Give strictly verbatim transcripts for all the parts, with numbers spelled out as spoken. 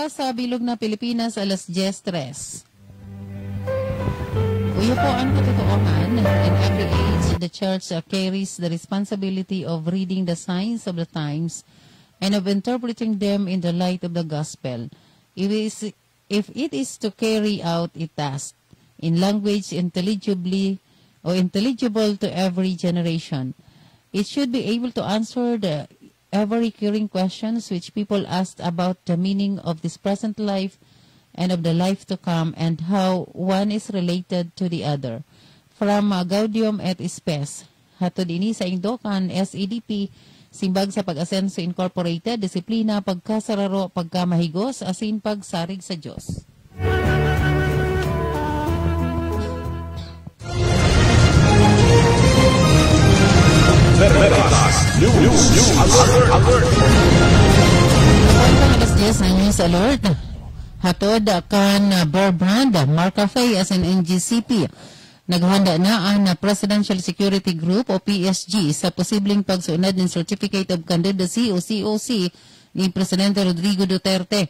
Sa bilog na Pilipinas, alas dyes tres. Uyo po ang katotohanan. In every age, the church, uh, carries the responsibility of reading the signs of the times and of interpreting them in the light of the gospel. If it is, if it is to carry out a task in language intelligibly or intelligible to every generation, it should be able to answer the ever-recurring questions which people asked about the meaning of this present life and of the life to come and how one is related to the other. From, uh, Gaudium et Spes, hatod ini saindo kan S E D P, Simbag sa Pag-Asenso Incorporated, disiplina, pagkasararo, pagkamahigos, asin pagsarig sa Dios. Veritas News Alert. Alas dyes na News Alert. Hatod kan, uh, Bear Brand, Marcafe, asin N G C P. Naghanda na an, uh, Presidential Security Group o P S G sa posibleng pagsunod nin Certificate of Candidacy o C O C ni Presidente Rodrigo Duterte.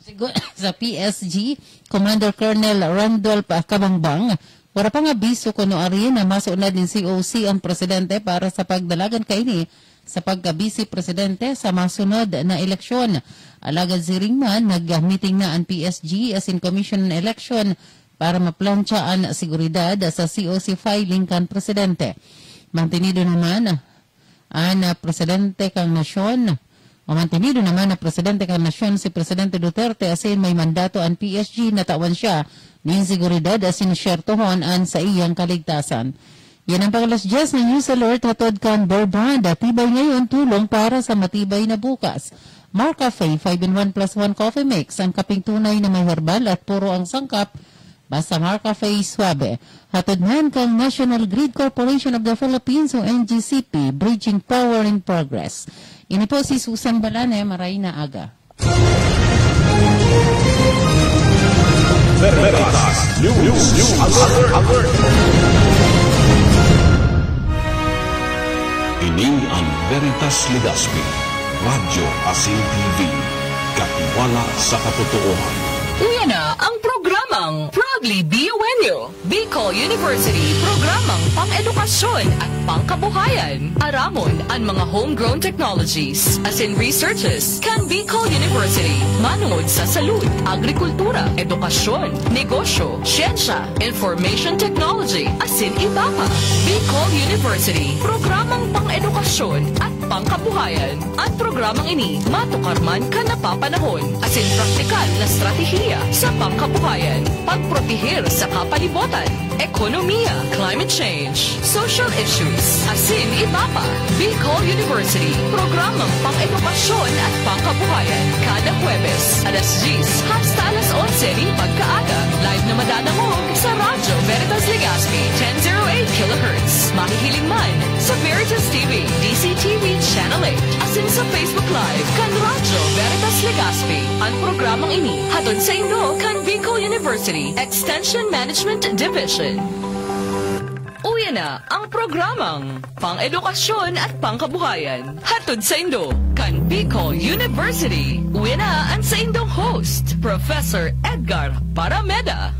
Sigu-, sa P S G, Commander Colonel Randolph Cabangbang, wara pang abiso kun nuarin na masunod nin C O C an presidente para sa pagdalagan kaini sa pagka-vice presidente sa masunod na eleksyon. Alagad siring man, nag-meeting na an P S G asin Commission on Election para maplantsa an seguridad sa C O C filing kan presidente. Mantenido naman an, ah, presidente kan nasyon, o mantenido naman na presidente kan nasyon si Presidente Duterte, asin may mandato an P S G na tawan siya nin seguridad asin syertohon an saiyang kaligtasan. Yan ang pang-alas dyes na News Alert hatod kan Bear Brand. Tibay ngayon, tulong para sa matibay na bukas. Marcafe five-in-one plus one Coffee Mix, ang kaping tunay na may herbal at puro ang sangkap, basta Marcafe suabe. Hatod man kan National Grid Corporation of the Philippines o N G C P, bridging power in progress. Ini po si Susan Balane, maray na aga. Veritas News Alert. Ini ang Veritas Legazpi, Radyo asin T V. Katiwala sa katotoohan. Uya na ang programang Proudly B U N U, Bicol University, programang pang-edukasyon at pangkabuhayan. Aramon an mga homegrown technologies asin researches kan Bicol University, manongod sa salud, agrikultura, edukasyon, negosyo, siyensya, information technology, asin iba pa. Bicol University, programang pang-edukasyon at pangkabuhayan. An programang ini matukar man kan napapanahon asin praktikal na estratehiya sa pangkabuhayan, pagproteher sa kapalibotan, ekonomiya, climate change, social issues, asin iba pa. Bicol University, programang pang-edukasyon at pangkabuhayan. Kada Huwebes, alas dyes hasta alas onse nin pagkaaga. Live na madadangog sa Radyo Veritas Legazpi, ten zero eight kilohertz. Mahihiling man sa Veritas T V, D C T V Channel eight, asin sa Facebook Live kan Radyo Veritas Legazpi. An programang ini hatod saindo kan Bicol University Extension Management Division. Uya na ang programang pang-edukasyon at pangkabuhayan. Hatod saindo kan Bicol University. Uya na an saindong host, Professor Edgar Parameda.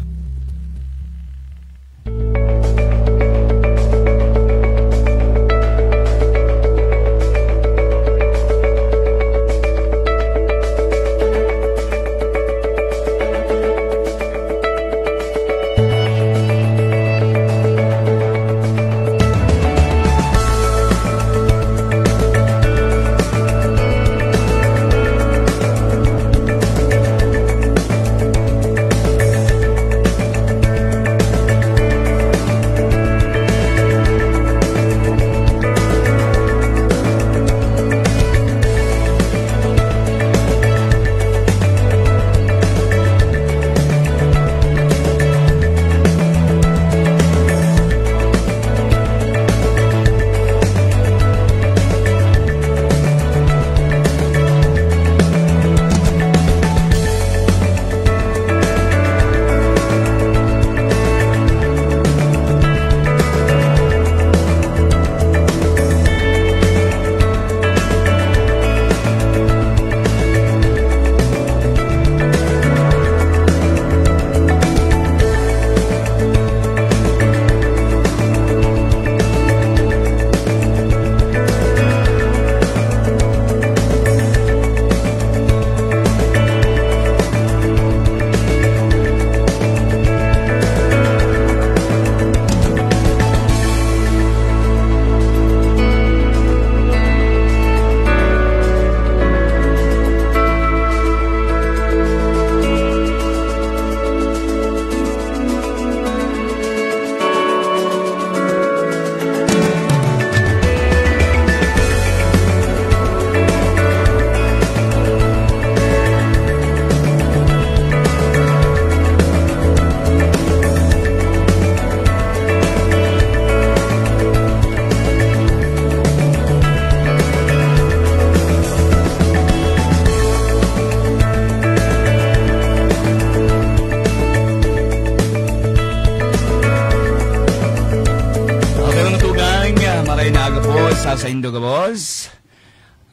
Taindo gabos.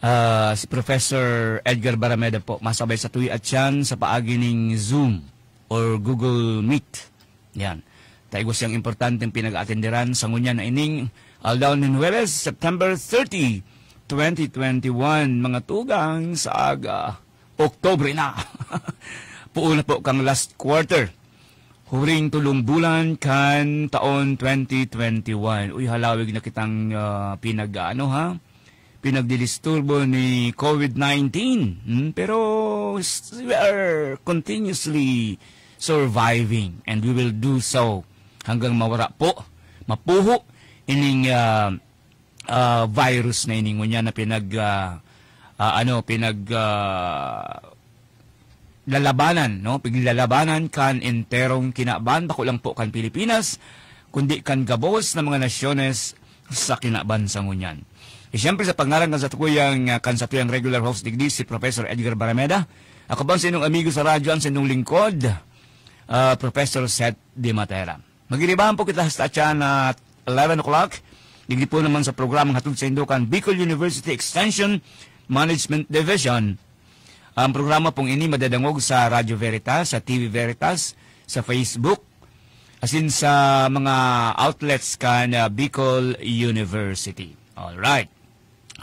Ah, si Professor Edgar Barameda po, masabay sa tuwi at siyan sa paagi ning Zoom or Google Meet. Yan. Taigos siyang importanteng pinag-aatenderan sa ngunyan na ining aldaw nin Huwebes, September thirty, twenty twenty-one, mga tugang sa aga. Oktubre na. Puon na po kang last quarter. Huring tulong bulan kan taon twenty twenty-one. Uy, halawig na kitang, ah, pinag-ano, ha? Pinagdidisturbo ni covid nineteen. Hmm? Pero s-, we are continuously surviving and we will do so hanggang mawara po, mapuho ining, ah, ah, virus na ini ngunyan na pinag, ah, ah, ano, pinag, ah, lalabanan, no? Piglalabanan kan enterong kinaban, bako lang po kan Pilipinas, kundi kan gabos na mga nasyones sa kinaban sa ngunyan. E, siyempre, sa pangaran kan satuyang, ah, kan satuyang regular host digdi, si Professor Edgar Barameda, ako po ang sa inyong amigo sa radyo, ang sa inyong lingkod, ah, Professor Seth Di Matera. Magiribahan po kita sa atyan at eleven o'clock. Digdi po naman sa programang hatod sa Indokan, Bicol University Extension Management Division. Ang programa pong ini madadangog sa Radyo Veritas, sa T V Veritas, sa Facebook, asin sa mga outlets kan, ah, Bicol University. Alright.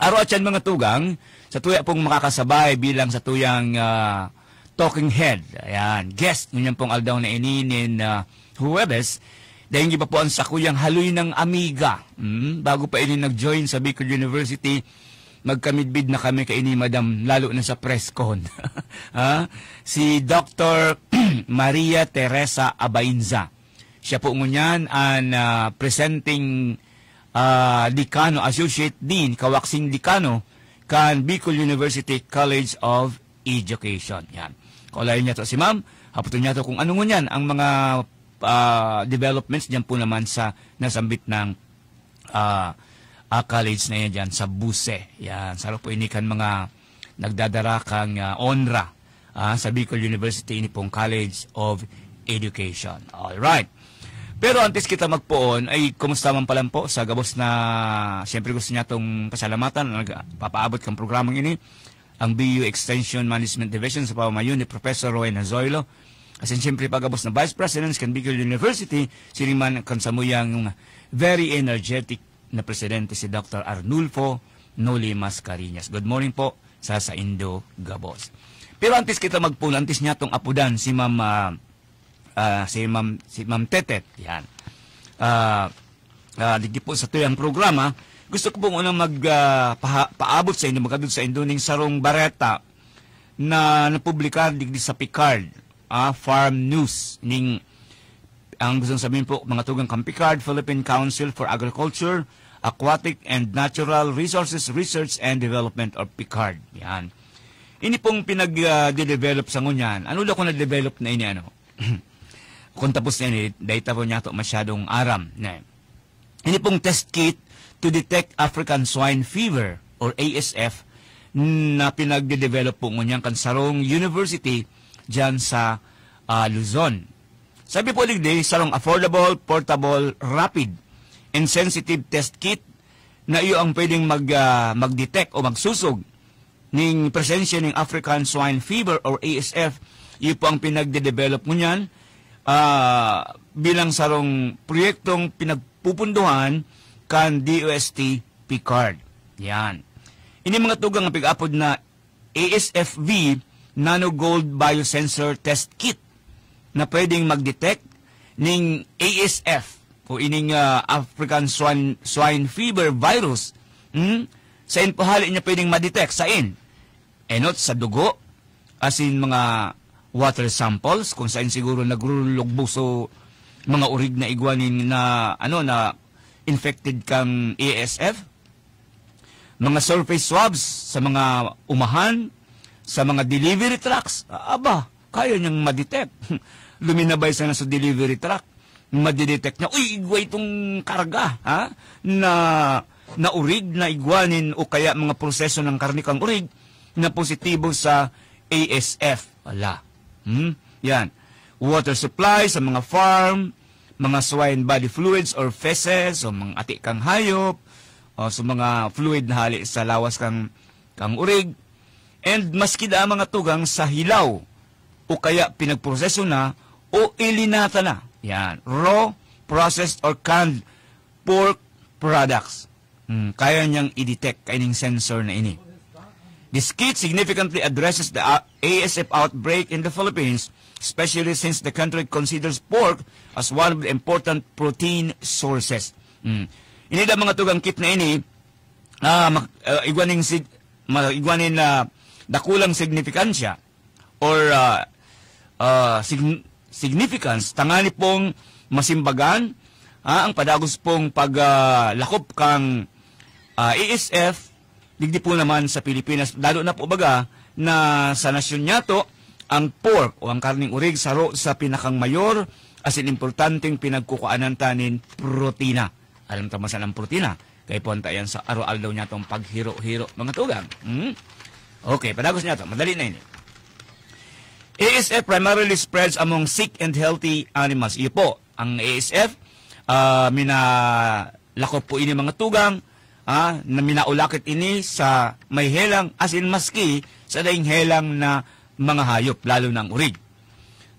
Aro at yan, mga tugang, sa tuya pong makakasabay bilang sa tuyang, ah, talking head. Ayan, guest ngunyan pong aldaw na ini nin, ah, Huwebes. Dahil iba po ang sakuyang haloy ng amiga. Mm, bago pa ini nag-join sa Bicol University, magkamidbid na kami kaini, madam, lalo na sa press con. Ha? Si Doctor Maria Teresa Abainza. Siya po ngunyan ang, ah, presenting, ah, dekano, associate dean, kawaksing dekano kan Bicol University College of Education. Yan. Kaulayan niya to si ma'am, haputon niya to kung ano ngunyan ang mga, ah, developments diyan po naman sa nasambit ng, ah, ah, college na yan diyan sa Buse. Yan. Saro po ini kan mga nagdadara kang, ah, onra, ah, sa Bicol University, ini pong College of Education. All right. Pero antes kita magpoon, ay kumusta man pala po sa gabos na, siyempre, gusto niya itong pasalamatan, nagpapaabot kang programang ini, ang B U Extension Management Division sa pamamayo ni Professor Roy Nazoilo. Asin siyempre, pagabos na Vice President kan Bicol University, siring man kan samuyang very energetic na presidente, si Doctor Arnulfo Noli Mascareñas. Good morning po sa saindo gabos. Pero antes kita magpuno, antes niya tong apudan si Ma'am, ah, ah, si Ma'am, si Ma'am Tetet, yan. Ah, ah, digdi po sa tuyang programa, gusto ko pong unang mag, ah, paha-, paabot sa inyo, magadod sa indo ning sarong bareta na napublikar digdi sa Picard, ah, Farm News, ning ang gustong sabihin po, mga tugang kan Picard, Philippine Council for Agriculture, Aquatic and Natural Resources Research and Development, or Picard. Yan. Ini pong pinag-develop sa ngunyan. Ano daw kung na-develop na ini, ano? Kung tapos na ini, dahil tapo niya to masyadong aram. Ne? Ini pong test kit to detect African Swine Fever or A S F na pinagde-develop po ngunyan kan sarong university dyan sa, ah, Luzon. Sabi po digdi, sarong affordable, portable, rapid, and sensitive test kit na iyo ang pwedeng mag, ah, mag-detect o magsusog ning presensya ning African Swine Fever or A S F. Iyo po ang pinagde-develop ngunyan, ah, bilang sarong proyektong pinagpupundohan kan D O S T Picard. Yan. Ini mga tugang ang pig-apod na A S F V Nano Gold Biosensor Test Kit na pwedeng mag-detect ning A S F o ining, ah, African Swine, Swine Fever Virus. Hmm? Sain po hali niya pwedeng ma-detect? Sain? Enot sa dugo, asin mga water samples, kung sain siguro nagrulugbo so mga urig na igwa nin na, ano, na infected kang A S F. Mga surface swabs sa mga umahan, sa mga delivery trucks. Aba, kaya niyang ma-detect. Luminabay sana sa delivery truck, madidetect niya, "Uy, igwa itong karga, ha? Na, na urig, na igwa nin, o kaya mga proseso ng karne kang urig na positibo sa A S F." Ala. Hmm? Yan. Water supply sa mga farm, mga swine body fluids or feces, o mga ati kang hayop, o sa mga fluid na hali sa lawas kang, kang urig, and maski daa mga tugang sa hilaw o kaya pinagproseso na o ilinata na. Yan, raw, processed or canned pork products. Hmm, kaya niyang i-detect kaining sensor na ini. This kit significantly addresses the uh, A S F outbreak in the Philippines, especially since the country considers pork as one of the important protein sources. Hmm. Ini daw mga tugang kit na ini, ah, mak- ah, igwa ning sig- ma- igwa nin, ah, dakulang signifikansya or, ah, ah, sign- significance, tangani pong masimbagan, ah, ang padagos pong pag, ah, lakop kang, ah, A S F, digdi po naman sa Pilipinas. Lalo na po baga na sa nasyon niyato, ang pork o ang karning urig saro sa pinakang mayor asin importanteng pinagkukuanan ta nin protina. Alam ta man sana ang protina. Kay puwanta yan sa araw-aldaw niya tong paghiro-hiro, mga tugang. Hmm? Okay, padagos niya to. Madali na ini. A S F primarily spreads among sick and healthy animals. Iyo po, ang A S F, ah, minalakop po ini, mga tugang, ah, na minaulakit ini sa may helang, as in maski sa daing helang na mga hayop, lalo na ang urig.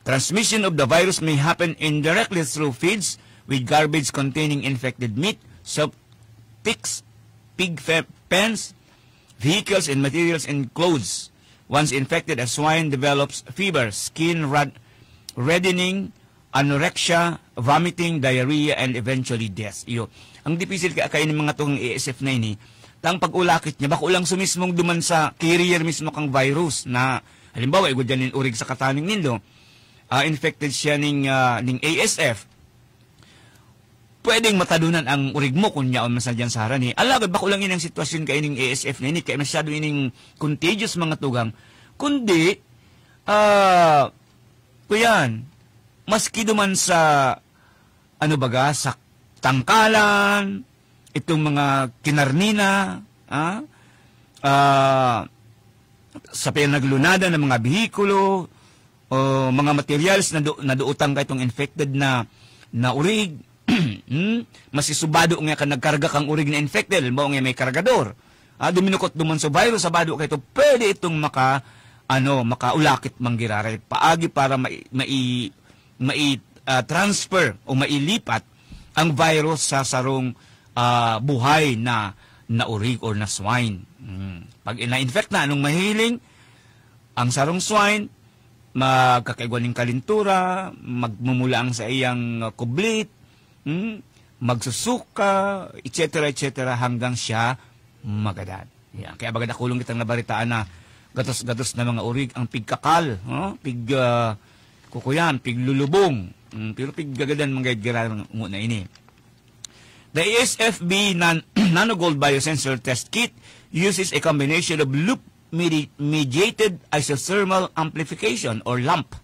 Transmission of the virus may happen indirectly through feeds with garbage containing infected meat, soft picks, pig fe- pens, vehicles and materials and clothes. Once infected, a swine develops fever, skin rad- reddening, anorexia, vomiting, diarrhea, and eventually death. Iyo. Ang dipisil kaya kayo ng mga tugang A S F na ini, tang pag-ulakit niya, bako lang sumismong duman sa carrier mismo kang virus na, halimbawa, igwa dyan yung urig sa kataning nindo, ah, infected siya ning, ah, ning A S F, pwedeng matalunan ang urig mo kung yaon man sa dyan sa harani. Alagad bako lang yun ang sitwasyon kay ining A S F na ini, kaya masyado ining contagious mga tugang. Kundi, ah, kuyan, maski duman sa, ano baga, sa tangkalan, itong mga kinarnina, ah, ah, sa pinaglunada ng mga behikulo, o mga materials na do- naduutang ka itong infected na na urig. Hmm? Mas isubado nga ka nagkarga kang urig na infected, halimbawa nga may kargador. Ah, duminukot duman sa virus, sabado ka ito, pwede itong maka, ano, makaulakit manggiraray. Paagi para mai, mai, mai, ah, transfer o mailipat ang virus sa sarong, ah, buhay na na urig or na swine. Hmm. Pag na-infect na, anong mahiling? Ang sarong swine, magkakaigwa ning kalintura, magmumula ang sa iyang, uh, kublit, hmm, magsusuka, et cetera, et cetera, hanggang siya magadan. Yan. Kaya baga dakulong kitang nabaritaan na gatos-gatos na mga urig ang pigkakal, no? Pig, ah, kukuyan, piglulubong. Hmm, pero piggagadan manggayad-giraran na ini. The A S F B nan- Nanogold Biosensor Test Kit uses a combination of loop medi- mediated isothermal amplification or lamp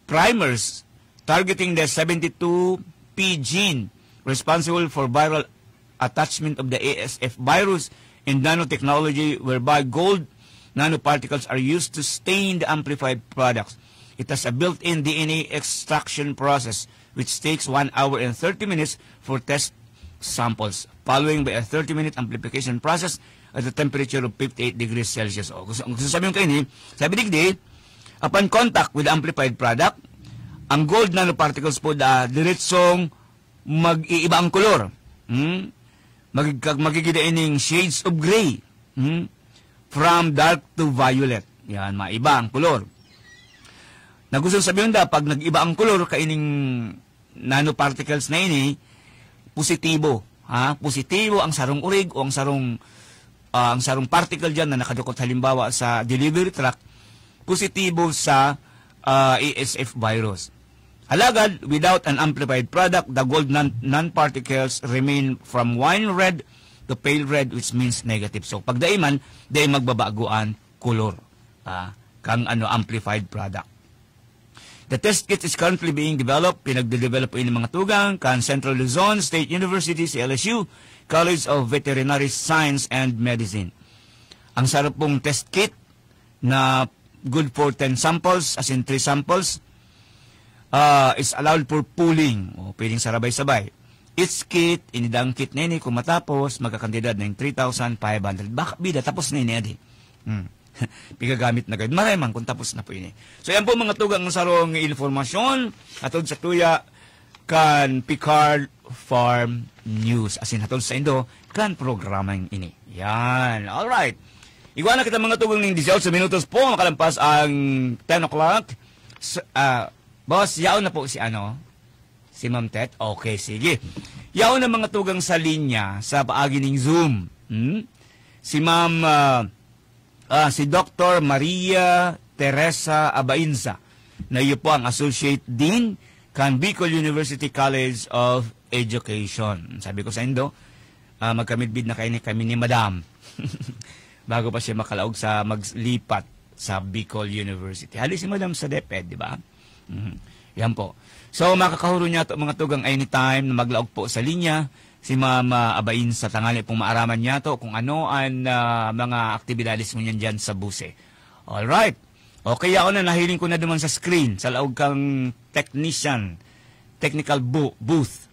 primers targeting the seventy-two P gene responsible for viral attachment of the A S F virus and nanotechnology whereby gold nanoparticles are used to stain the amplified products. It has a built-in D N A extraction process which takes one hour and thirty minutes for test samples, following by a thirty-minute amplification process at a temperature of fifty-eight degrees Celsius. O, gusto, gusto sabihin ko ini, sabi digdi, upon contact with the amplified product, ang gold nanoparticles po da diretsong mag-iiba ang kolor. Hmm? Magig-, magigida ining shades of gray. Hmm? From dark to violet. Yan, maiba ang kolor. Na gusto sabihin da, pag nag-iba ang kolor, kaining nanoparticles na ini, positibo. Ha? Positibo ang sarong urig o ang sarong, ah, ang sarong particle dyan na nakadukot halimbawa sa delivery truck, positibo sa, ah, A S F virus. Alagad, without an amplified product, the gold non- non-particles remain from wine red to pale red, which means negative. So, pagdaiman, dai magbabago ang kolor, ah, kang ano, amplified product. The test kit is currently being developed, pinagde-develop po ini mga tugang, kan Central Luzon State University, C L S U, College of Veterinary Science and Medicine. Ang sarap pong test kit na good for ten samples, as in three samples, ah, is allowed for pooling. O, pwedeng sarabay-sabay. each kit, inidang kit na ini, kung matapos, magkakantidad ng three thousand five hundred. Baka, bida, tapos na ini, adi. Hmm. Pigagamit na gayud. Maray man kung tapos na po ini. So, yan po, mga tugang, ang sarong informasyon. Atod sa tuya, kan Picard Farm News. Asin hatod sa indo, kan programang ini. Yan. Alright. Igwa na kita, mga tugang, ning disiotso minutos po. Makalampas ang ten o'clock. S- ah, boss, yaon na po si ano? Si Ma'am Tet? Okay, sige. Yaon na, mga tugang, sa linya, sa paagi ning Zoom. Hmm? Si Ma'am, ah, ah, si Doctor Maria Teresa Abainza, na iyo po ang Associate Dean kan Bicol University College of Education. Sabi ko sa indo, ah, magkamidbid na kaini kami ni Madam. Bago pa siya makalaog sa maglipat sa Bicol University. Hali si Madam sa DepEd, di ba? Mhm. Yan po. So, makakahuro niya to, mga tugang, anytime na maglaog po sa linya si Ma'am, ah, Abainza, tangali pong maaraman niya to kung ano ang, ah, mga aktibidades mo niyan dyan sa buse. Alright. Okay, ako na, nahiling ko na duman sa screen, sa laog kang technician, technical bu- booth.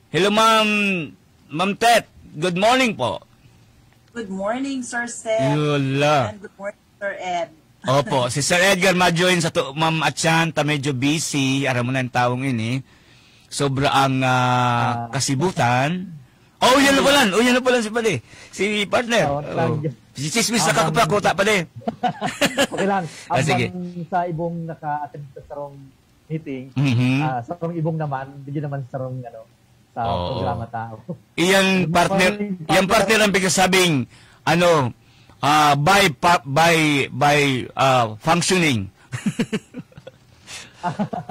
Hello, Ma'am, Ma'am Tet. Good morning po. Good morning, Sir Seth. Yola. And good morning, Sir Ed. Opo, si Sir Edgar ma-join sa to, Ma'am Achan, ta medyo busy. Aram mo na ang taong ini. Sobra ang, ah, kasibutan. Oh, yan na pala. Oh, yan na pala si pade. Si partner. Oh, Oh. thank you. Si Chismis na kakapakota, pade. Okay lang. Ah, sige. Habang sa ibong naka-attend sa sarong meeting, Mhm. ah, sarong ibong naman, di naman sarong ano, sa Oo. programa tao. Iyang Good partner, morning, iyang partner ang pigsasabing, ano, ah, by, pa, by, by ah, functioning.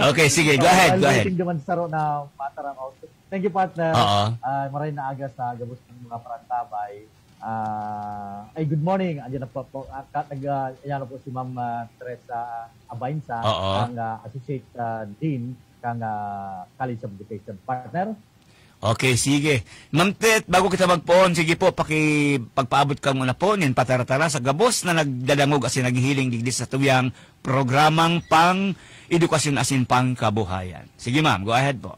Okay, sige, go ahead, go ahead. Naman sa saro na matarang out. Thank you, partner. Oo. Ah, maray na aga sa gabos ng mga parantabay. Ah, ay, good morning. Andiyan na po, po, ah, ka- nag, ah, ayan na po si Ma'am, ah, Teresa Abainsa, Oo. ang ah, Associate ah, Dean kang ah, College of Education. Partner? Okay, sige. Ma'am Tet, bago kita magpoon, sige po, paki, pagpaabot ka muna po, nin pataratara sa gabos na nagdadangog asin naghihiling digdi sa tuyang programang pang edukasyon asin pang kabuhayan. Sige, ma'am, go ahead po.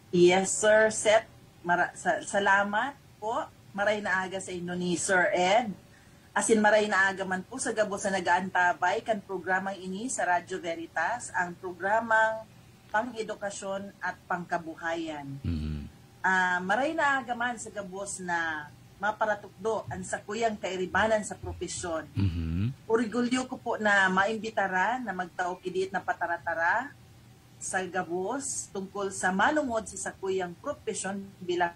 Yes, Sir Seth. Mara- sa- salamat po. Maray na aga sa inyo ni Sir Ed. Asin maray na aga man po sa gabos na nag-aantabay kan programang ini sa Radyo Veritas, ang programang pang-edukasyon at pangkabuhayan. Mhm. Ah, maray na aga man sa gabos na maparatukdo ang sakuyang kairibanan sa propesyon. Mhm. Orgulyo ko po na maimbitaran na magtao ki diit na pataratara sa gabos tungkol sa manongod sa sakuyang propesyon bilang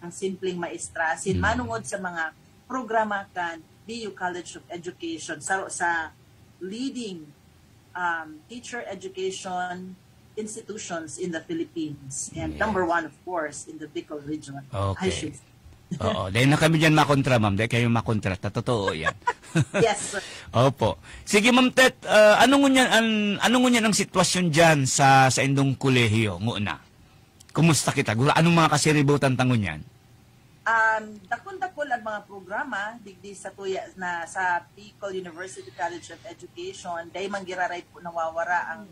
simpleng maestra, asin Mm. manongod sa mga programa kan B U College of Education, saro sa leading um, teacher education institutions in the Philippines, and Yes. number one, of course, in the Bicol region. Okay. I should Oo, dahil na kami dyan makontra, ma'am. Dahil kayo makontra, ta totoo yan. Yes, sir. Opo. Sige, Ma'am Tet, ah, ano ngunyan ang, ano ngunyan ang sitwasyon dyan sa, sa indong kolehiyo, nguna? Kumusta kita? Gura, anong mga kasiributan ta ngunyan? Um, dakul-dakul ang mga programa digdi sa tuya na sa Bicol University College of Education. Dahil man giraray po nawawara ang,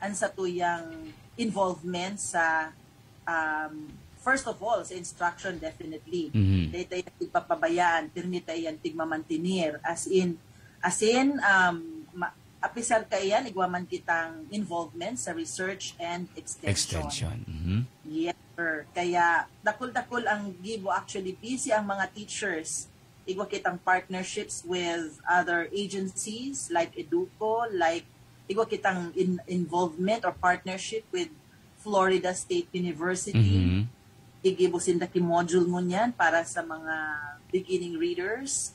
ang sa tuyang involvement sa, um, first of all, sa instruction, definitely. Mhm. Dahil tayo tigpapabayaan, pirmi tayo yan tigmamantinir. As in, as in, um, ma- apisar kaiyan, igwa man kitang involvement sa research and extension. Extension. Mhm. Yes, sir. Kaya dakul-dakul ang gibo. Actually, busy ang mga teachers. Igwa kitang partnerships with other agencies like Educo, like igwa kitang in- involvement or partnership with Florida State University. Mhm. Igibo sinda ki module ngunyan para sa mga beginning readers.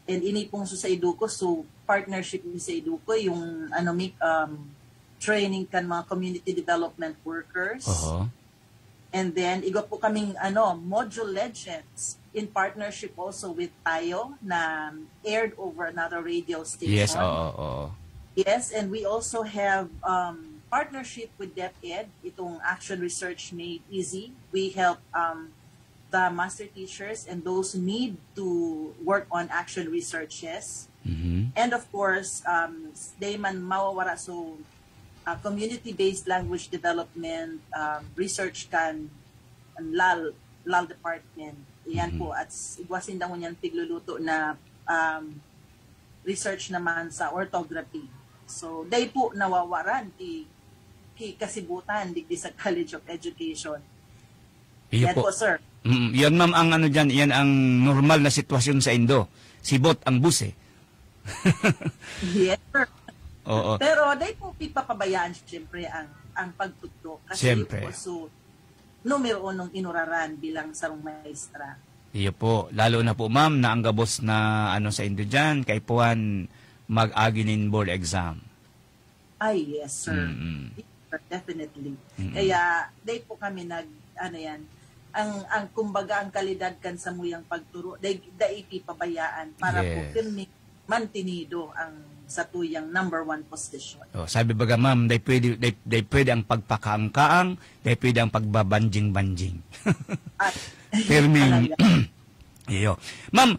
And ini pong sa Educo, so partnership ni sa Educo, yung ano, mi- um, training kan mga community development workers. Oho. And then, igwa po kaming ano, Module Legends in partnership also with Tayo na aired over another radio station. Yes, oo, oo. Yes, and we also have um, partnership with DepEd, itong Action Research Made Easy. We help um, the master teachers and those who need to work on action researches. Mhm. And of course, um, dai man mawawara, so uh, community-based language development um, research kan ang lal, lal department. Iyan Mhm. po, at s- igwa sinda ngunyan pigluluto na, um, research naman sa orthography. So, dai po nawawaran ki, ki kasibutan digdi sa College of Education. Iyo Yan po. po, sir. Mm, yan, ma'am, ang ano dyan, yan ang normal na sitwasyon sa Indo. Sibot ang bus eh. Yes, sir. Oo. Pero dai po pipapabayaan, siyempre, ang, ang pagtutdo. Kasi Siyempre. po, so, numero unong inuraran bilang sarong maestra. Iyo po. Lalo na po, ma'am, na ang gabos na ano sa Indo dyan, kaipuhan mag-agi nin board exam. Ay, yes, sir. Mm-mm. Yes, sir, definitely. Mm-mm. Kaya, dai po kami nag, ano yan, ang, ang kumbaga, ang kalidad kan samuyang pagturo, dai, dai pipabayaan para po Yes. pirmi mantinido ang satuyang number one position. Oh, sabi baga, ma'am, dai pwede, dai, dai pwede ang pagpakaangkaang, dai pwede ang pagbabanjing-banjing. At Pirming talaga. Iyo. Ma'am,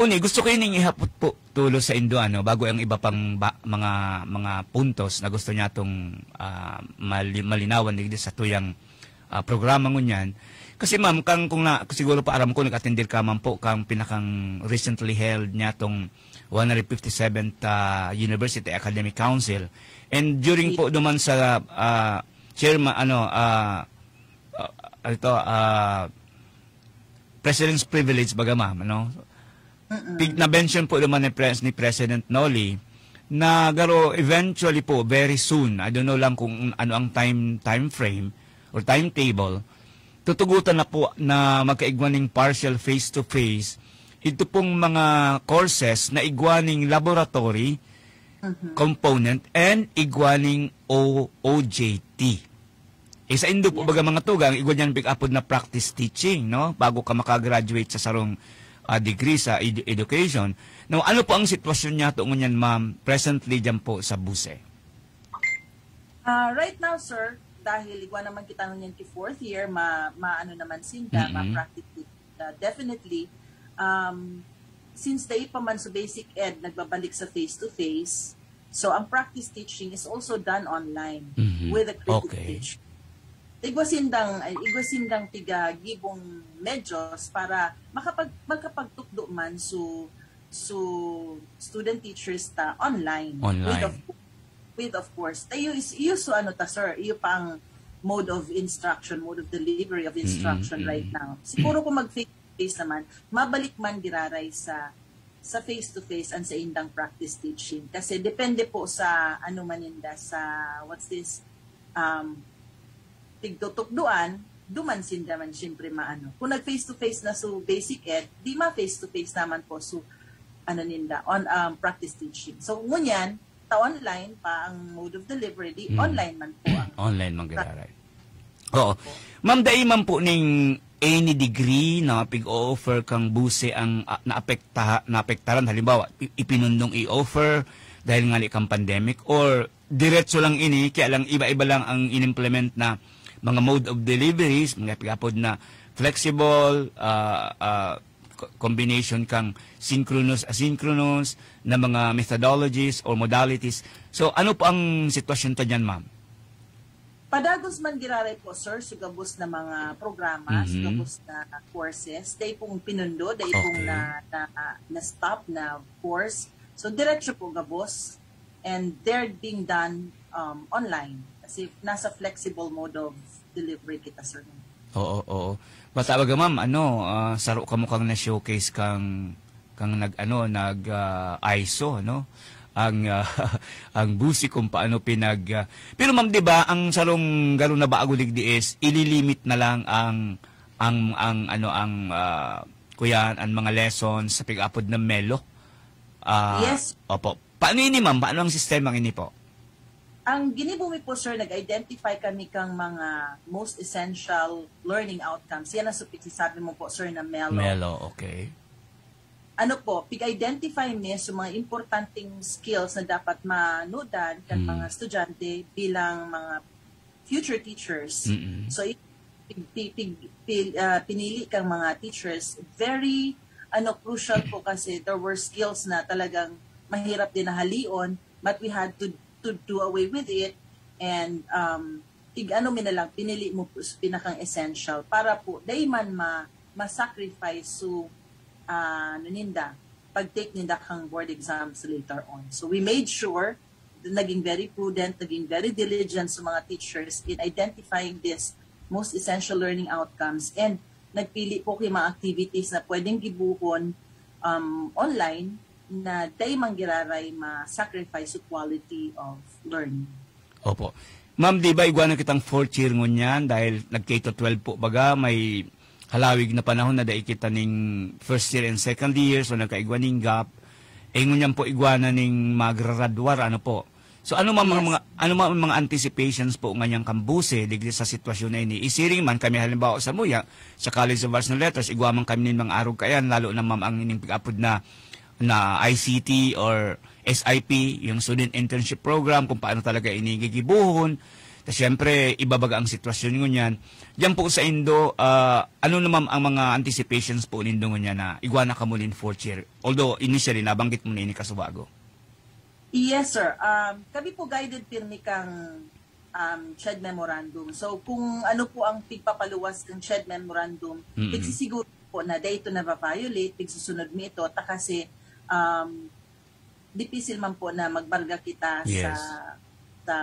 uni, gusto ko ining ihapot po tulo sa indo, ano, bago ang iba pang ba, mga, mga puntos na gusto niya itong ah, mali, malinawan digdi sa tuyang ah, programa ngunyan. Kasi, ma'am, kang, kung na, siguro pa aram ko, nag-attend ka man po kang pinakang recently held niya tong one hundred fifty-seventh ah, University Academic Council. And during po duman sa ah, chairman, ano, ah, ah, ito, ah, President's Privilege, baga, ma'am, ano? Mm-mm. Pig-, na-mention po naman ni Pres-, ni President Nolly na garo eventually po, very soon, I don't know lang kung ano ang time, time frame or timetable, tutugutan na po na magkaigwa ning partial face-to-face ito pong mga courses na igwa ning laboratory Mhm. component and igwa ning O-, O J T. Eh, sa indo po, Yes. baga, mga tugang, igwa niyan pig-apod na practice teaching, no? Bago ka makagraduate sa sarong ah, degree sa edu-, education. Now, ano po ang sitwasyon niya to ngunyan, ma'am, presently diyan po sa buse? Ah, right now, sir, dahil igwa naman kita ngunyan ki fourth year, ma, maano naman sinda, Mm-mm. ma-practice sinda. Definitely, um, since dai pa man sa basic ed nagbabalik sa face-to-face, so ang practice teaching is also done online Mhm. with a critic Okay. teacher. Igwa sindang, ay, igwa sindang piga gibong medyos para makapag-, makapagtukdo man su, su student teachers ta online. Online. With of, with of course. Tayo is, iyo su ano ta, sir, iyo pa ang mode of instruction, mode of delivery of instruction Mm-mm, right mm-mm. now. Siguro kung mag-face-to-face naman, mabalik man giraray sa, sa face-to-face ang sa indang practice teaching. Kasi depende po sa ano man ninda, sa, what's this, um, pigtutukdoan, duman sinda man siyempre maano. Kung nag-face-to-face na su basic ed, di ma-face-to-face naman po su, ano ninda, on, um, practice teaching. So, ngunyan, ta online pa ang mode of delivery, di Mm. online man po ang Online man giraray. Oo. Ma'am, dai man po ning any degree na pig-o-offer kang buse ang, ah, naapektaha-, naapektaran? Halimbawa, i-, ipinundong i-offer dahil nga ni kang pandemic, or diretso lang ini, kaya lang iba-iba lang ang inimplement na mga mode of deliveries, mga pigapod na flexible, ah, ah, co-, combination kang synchronous, asynchronous na mga methodologies or modalities. So, ano po ang sitwasyon ta diyan, ma'am? Padagos man giraray po, sir, sa gabos na mga programa, sa Mhm. gabos na courses, dai pong pinundo, dai pong Okay. na, na, na-stop na course. So, diretso po gabos. And they're being done, um, online. Kasi nasa flexible mode of delivery kita, sir. Oo, oo. Bata baga, ma'am, ano, ah, saro kamo kang na-showcase kang, kang nag-, ano, nag, ah, ISO, ano? Ang, ah, ang busi kung paano pinag, ah, pero, ma'am, di ba, ang sarong garo na bago digdi is ililimit na lang ang, ang, ang, ano, ang, ah, kuyan, ang mga lessons sa pig-apod na Melo? Ah, Yes. Opo. Paano ini, ma'am? Paano ang sistema ini po? Ang ginibo mi po, sir, nag-identify kami kang mga most essential learning outcomes. Yan ang supi-, sabi mo po, sir, na Melo. Melo, okay. Ano po, pig-identify mi sa mga importanteng skills na dapat manudan kan Mm. mga estudyante bilang mga future teachers. Mm-mm. So, i-, pi-, pi-, pi-, ah, pinili kang mga teachers, very, ano, crucial po kasi there were skills na talagang mahirap din na halion, but we had to, to do away with it. And, um, tig-ano mi na lang, pinili mo po sa pinakang essential para po dai man ma-, ma-sacrifice so, ah, ano ninda, pag-take ninda kang board exams later on. So we made sure, naging very prudent, naging very diligent sa mga teachers in identifying this most essential learning outcomes, and nagpili po kay mga activities na pwedeng gibuhon, um, online na dai man giraray ma-sacrifice sa quality of learning. Opo. Ma'am, di ba igwa na kitang fourth year ngunyan dahil nag-K to twelve po baga, may halawig na panahon na dai kita ning first year and second year, so nagkaigwa ning gap. Eh, ngunyan po igwa na ning magraradwar, ano po? So ano man mga, mga ano man mga anticipations po nganyan kan BUCE digdi sa sitwasyon na ini? Isiring man kami halimbawa sa muya, sa College of Arts and Letters, igwa man kami nin mga arog kayan, lalo na ma'am ang ining pag-apod na na I C T or S I P, yung Student Internship Program, kung paano talaga ini gigibuhon. Ta syempre, iba baga ang sitwasyon ngunyan. Diyan po sa indo, ah, ano naman ang mga anticipations po nindo ngunyan na igwa na kamo nin fourth year? Although initially nabanggit mo na ini kasubago. Yes, sir. Um, kami po guided pirmi kang, um, CHED memorandum. So, kung ano po ang pigpapaluwas ng CHED memorandum, Mm-mm. pigsisiguro po na dai ito na-violate, pigsusunod mi ito, ta kasi, um, dipisil man po na magbarga kita Yes. sa, sa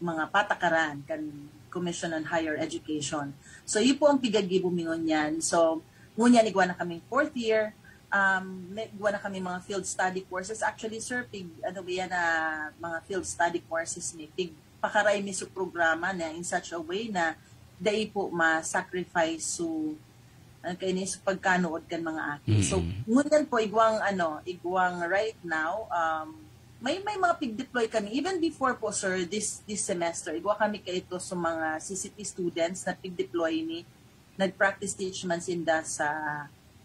mga patakaran kan Commission on Higher Education. So, yun po ang pigagibo mi ngunyan. So, ngunyan igwa na kaming fourth year, um, may, igwa na kami mga field study courses. Actually, sir, pig, ano ba yan na mga field study courses ni? Pig, pakaray mi sa programa na in such a way na dai po ma-sacrifice so, ang kainis pagkanood kan mga aki. So, Mm-mm. ngunyan po, igwang, ano, igwang right now, um, may, may mga pig-deploy kami. Even before po, sir, this, this semester, igwa kami kaito sa mga C C T students na pig-deploy ni, nag-practice teach man sinda sa,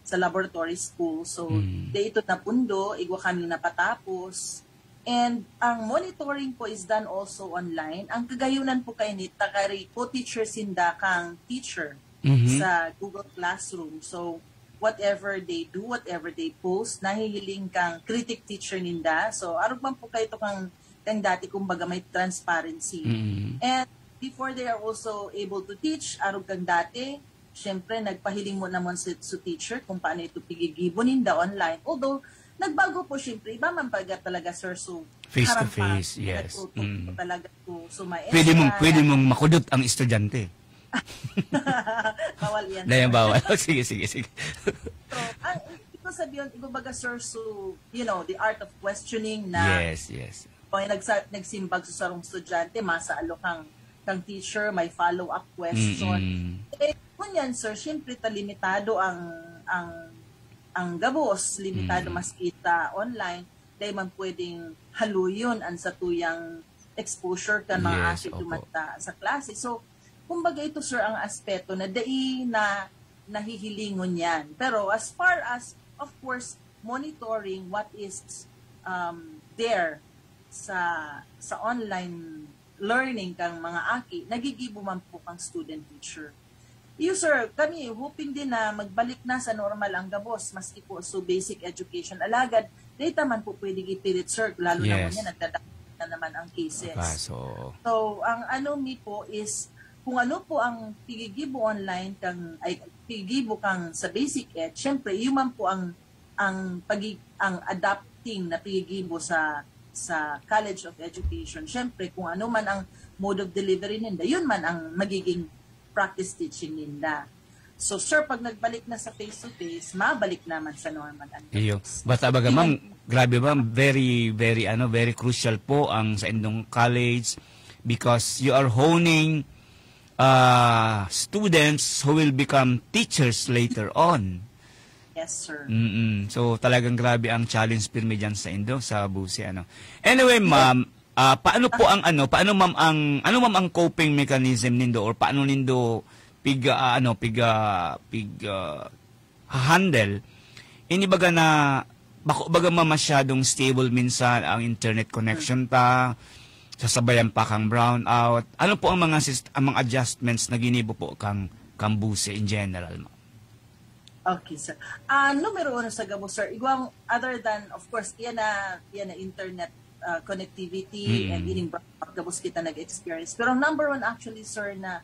sa laboratory school. So, Mm. dai ito napundo, igwa kami napatapos. And ang monitoring po is done also online. Ang kagayunan po kaini, ta kari co-teacher sinda kang teacher Mhm. sa Google Classroom. So, whatever they do, whatever they post, nahihiling kang critic teacher ninda. So, arog man po kaito kang, kang dati, kumbaga, may transparency. Mm. And before, they are also able to teach, arog kang dati, siyempre, nagpahiling mo naman sa, sa teacher kung paano ito pigigibo ninda online. Although, nagbago po, siyempre, iba man baga talaga, sir, so, Face to harap-harap face, yes. nagtututo Mm. talaga to, so, maestra, Pwede mong, pwede mong makudot ang estudyante. Bawal yan, Dahil sir. Bawal. Sige, sige, sige. So, ang, ito sabihin, iba baga, sir, so, you know, the art of questioning na Yes, yes. pag nagsa, nagsimbag sa sarong estudyante, masaalo kang, kang teacher, may follow-up question. Mm-mm. Eh, kung yan, sir, siyempre, ta limitado ang, ang, ang gabos, limitado Mm. maski ta online, dahil man pwedeng haluyon ang satuyang exposure kan mga Yes, aki opo. duman ta sa klase. So, kumbaga ito, sir, ang aspeto na dai na nahihilingon yan. Pero as far as, of course, monitoring what is, um, there sa, sa online learning kang mga aki, nagigibo man po kang student teacher. Iyo, sir, kami hoping din na magbalik na sa normal ang gabos, maski po so basic education. Alagad, dai ta man po pwede ipilit, sir, lalo na Yes. ngunyan, nagdadagdag na naman ang cases. Kaso, So, ang ano mi po is, kung ano po ang pigigibo online kang, ay, pigigibo kang sa basic ed, syempre, yun man po ang, ang pagi-, ang adapting na pigigibo sa, sa College of Education. Syempre, kung ano man ang mode of delivery ninda, yun man ang magiging practice teaching ninda. So, sir, pag nagbalik na sa face-to-face, mabalik naman sa normal ang iyo. gabos. Basta baga, ma'am, grabe, ma'am, very, very, ano, very crucial po ang sa indong college because you are honing, ah, students who will become teachers later on. Yes, sir. Mm-mm. So, talagang grabe ang challenge pirmi dyan sa indo, sa BUCE, ano. Anyway, ma'am, ah, paano po ang, ano, paano, ma'am, ang, ano, ma'am, ang coping mechanism nindo or paano nindo pig, ah, ano, pig, ah, pig, ah, handle? Ini baga na, bako baga, ma'am, masyadong stable minsan ang internet connection ta, sasabayan pa kang brownout. Ano po ang mga sist-, ang mga adjustments na ginibo po kang, kang BUCE in general, ma'am? Okay, sir. Ah, numero uno sa gabos, sir. Igwang, other than, of course, iyan na, iyan na internet uh, connectivity Mm. and ining brownout gabos kita nag-experience. Pero ang number one actually, sir, na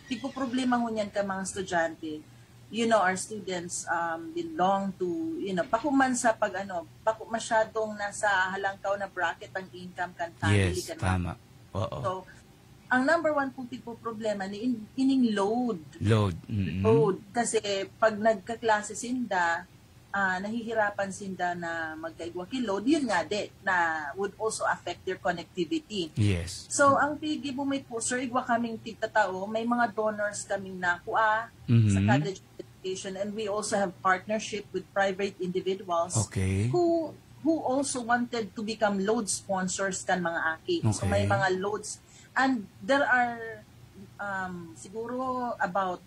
tigpoproblema ngunyan kan mga estudyante, you know, our students um, belong to, you know, bako man sa pag ano, bako masyadong nasa halangkaw na bracket ang income kan family. Yes, kan tama. Oo. So, ang number one pong tigpoproblema ni in, ining load. Load. Mm-mm. Load. Kasi pag nagkaklase sinda, ah, nahihirapan sinda na magkaigwa ki load, yun nga, de, na would also affect their connectivity. Yes. So, ang pigibumit po, sir, igwa kaming tigtatao, may mga donors kaming nakua Mhm. sa College of Education, and we also have partnership with private individuals Okay. who who also wanted to become load sponsors kan mga aki. So, may Okay. mga loads, and there are um, siguro about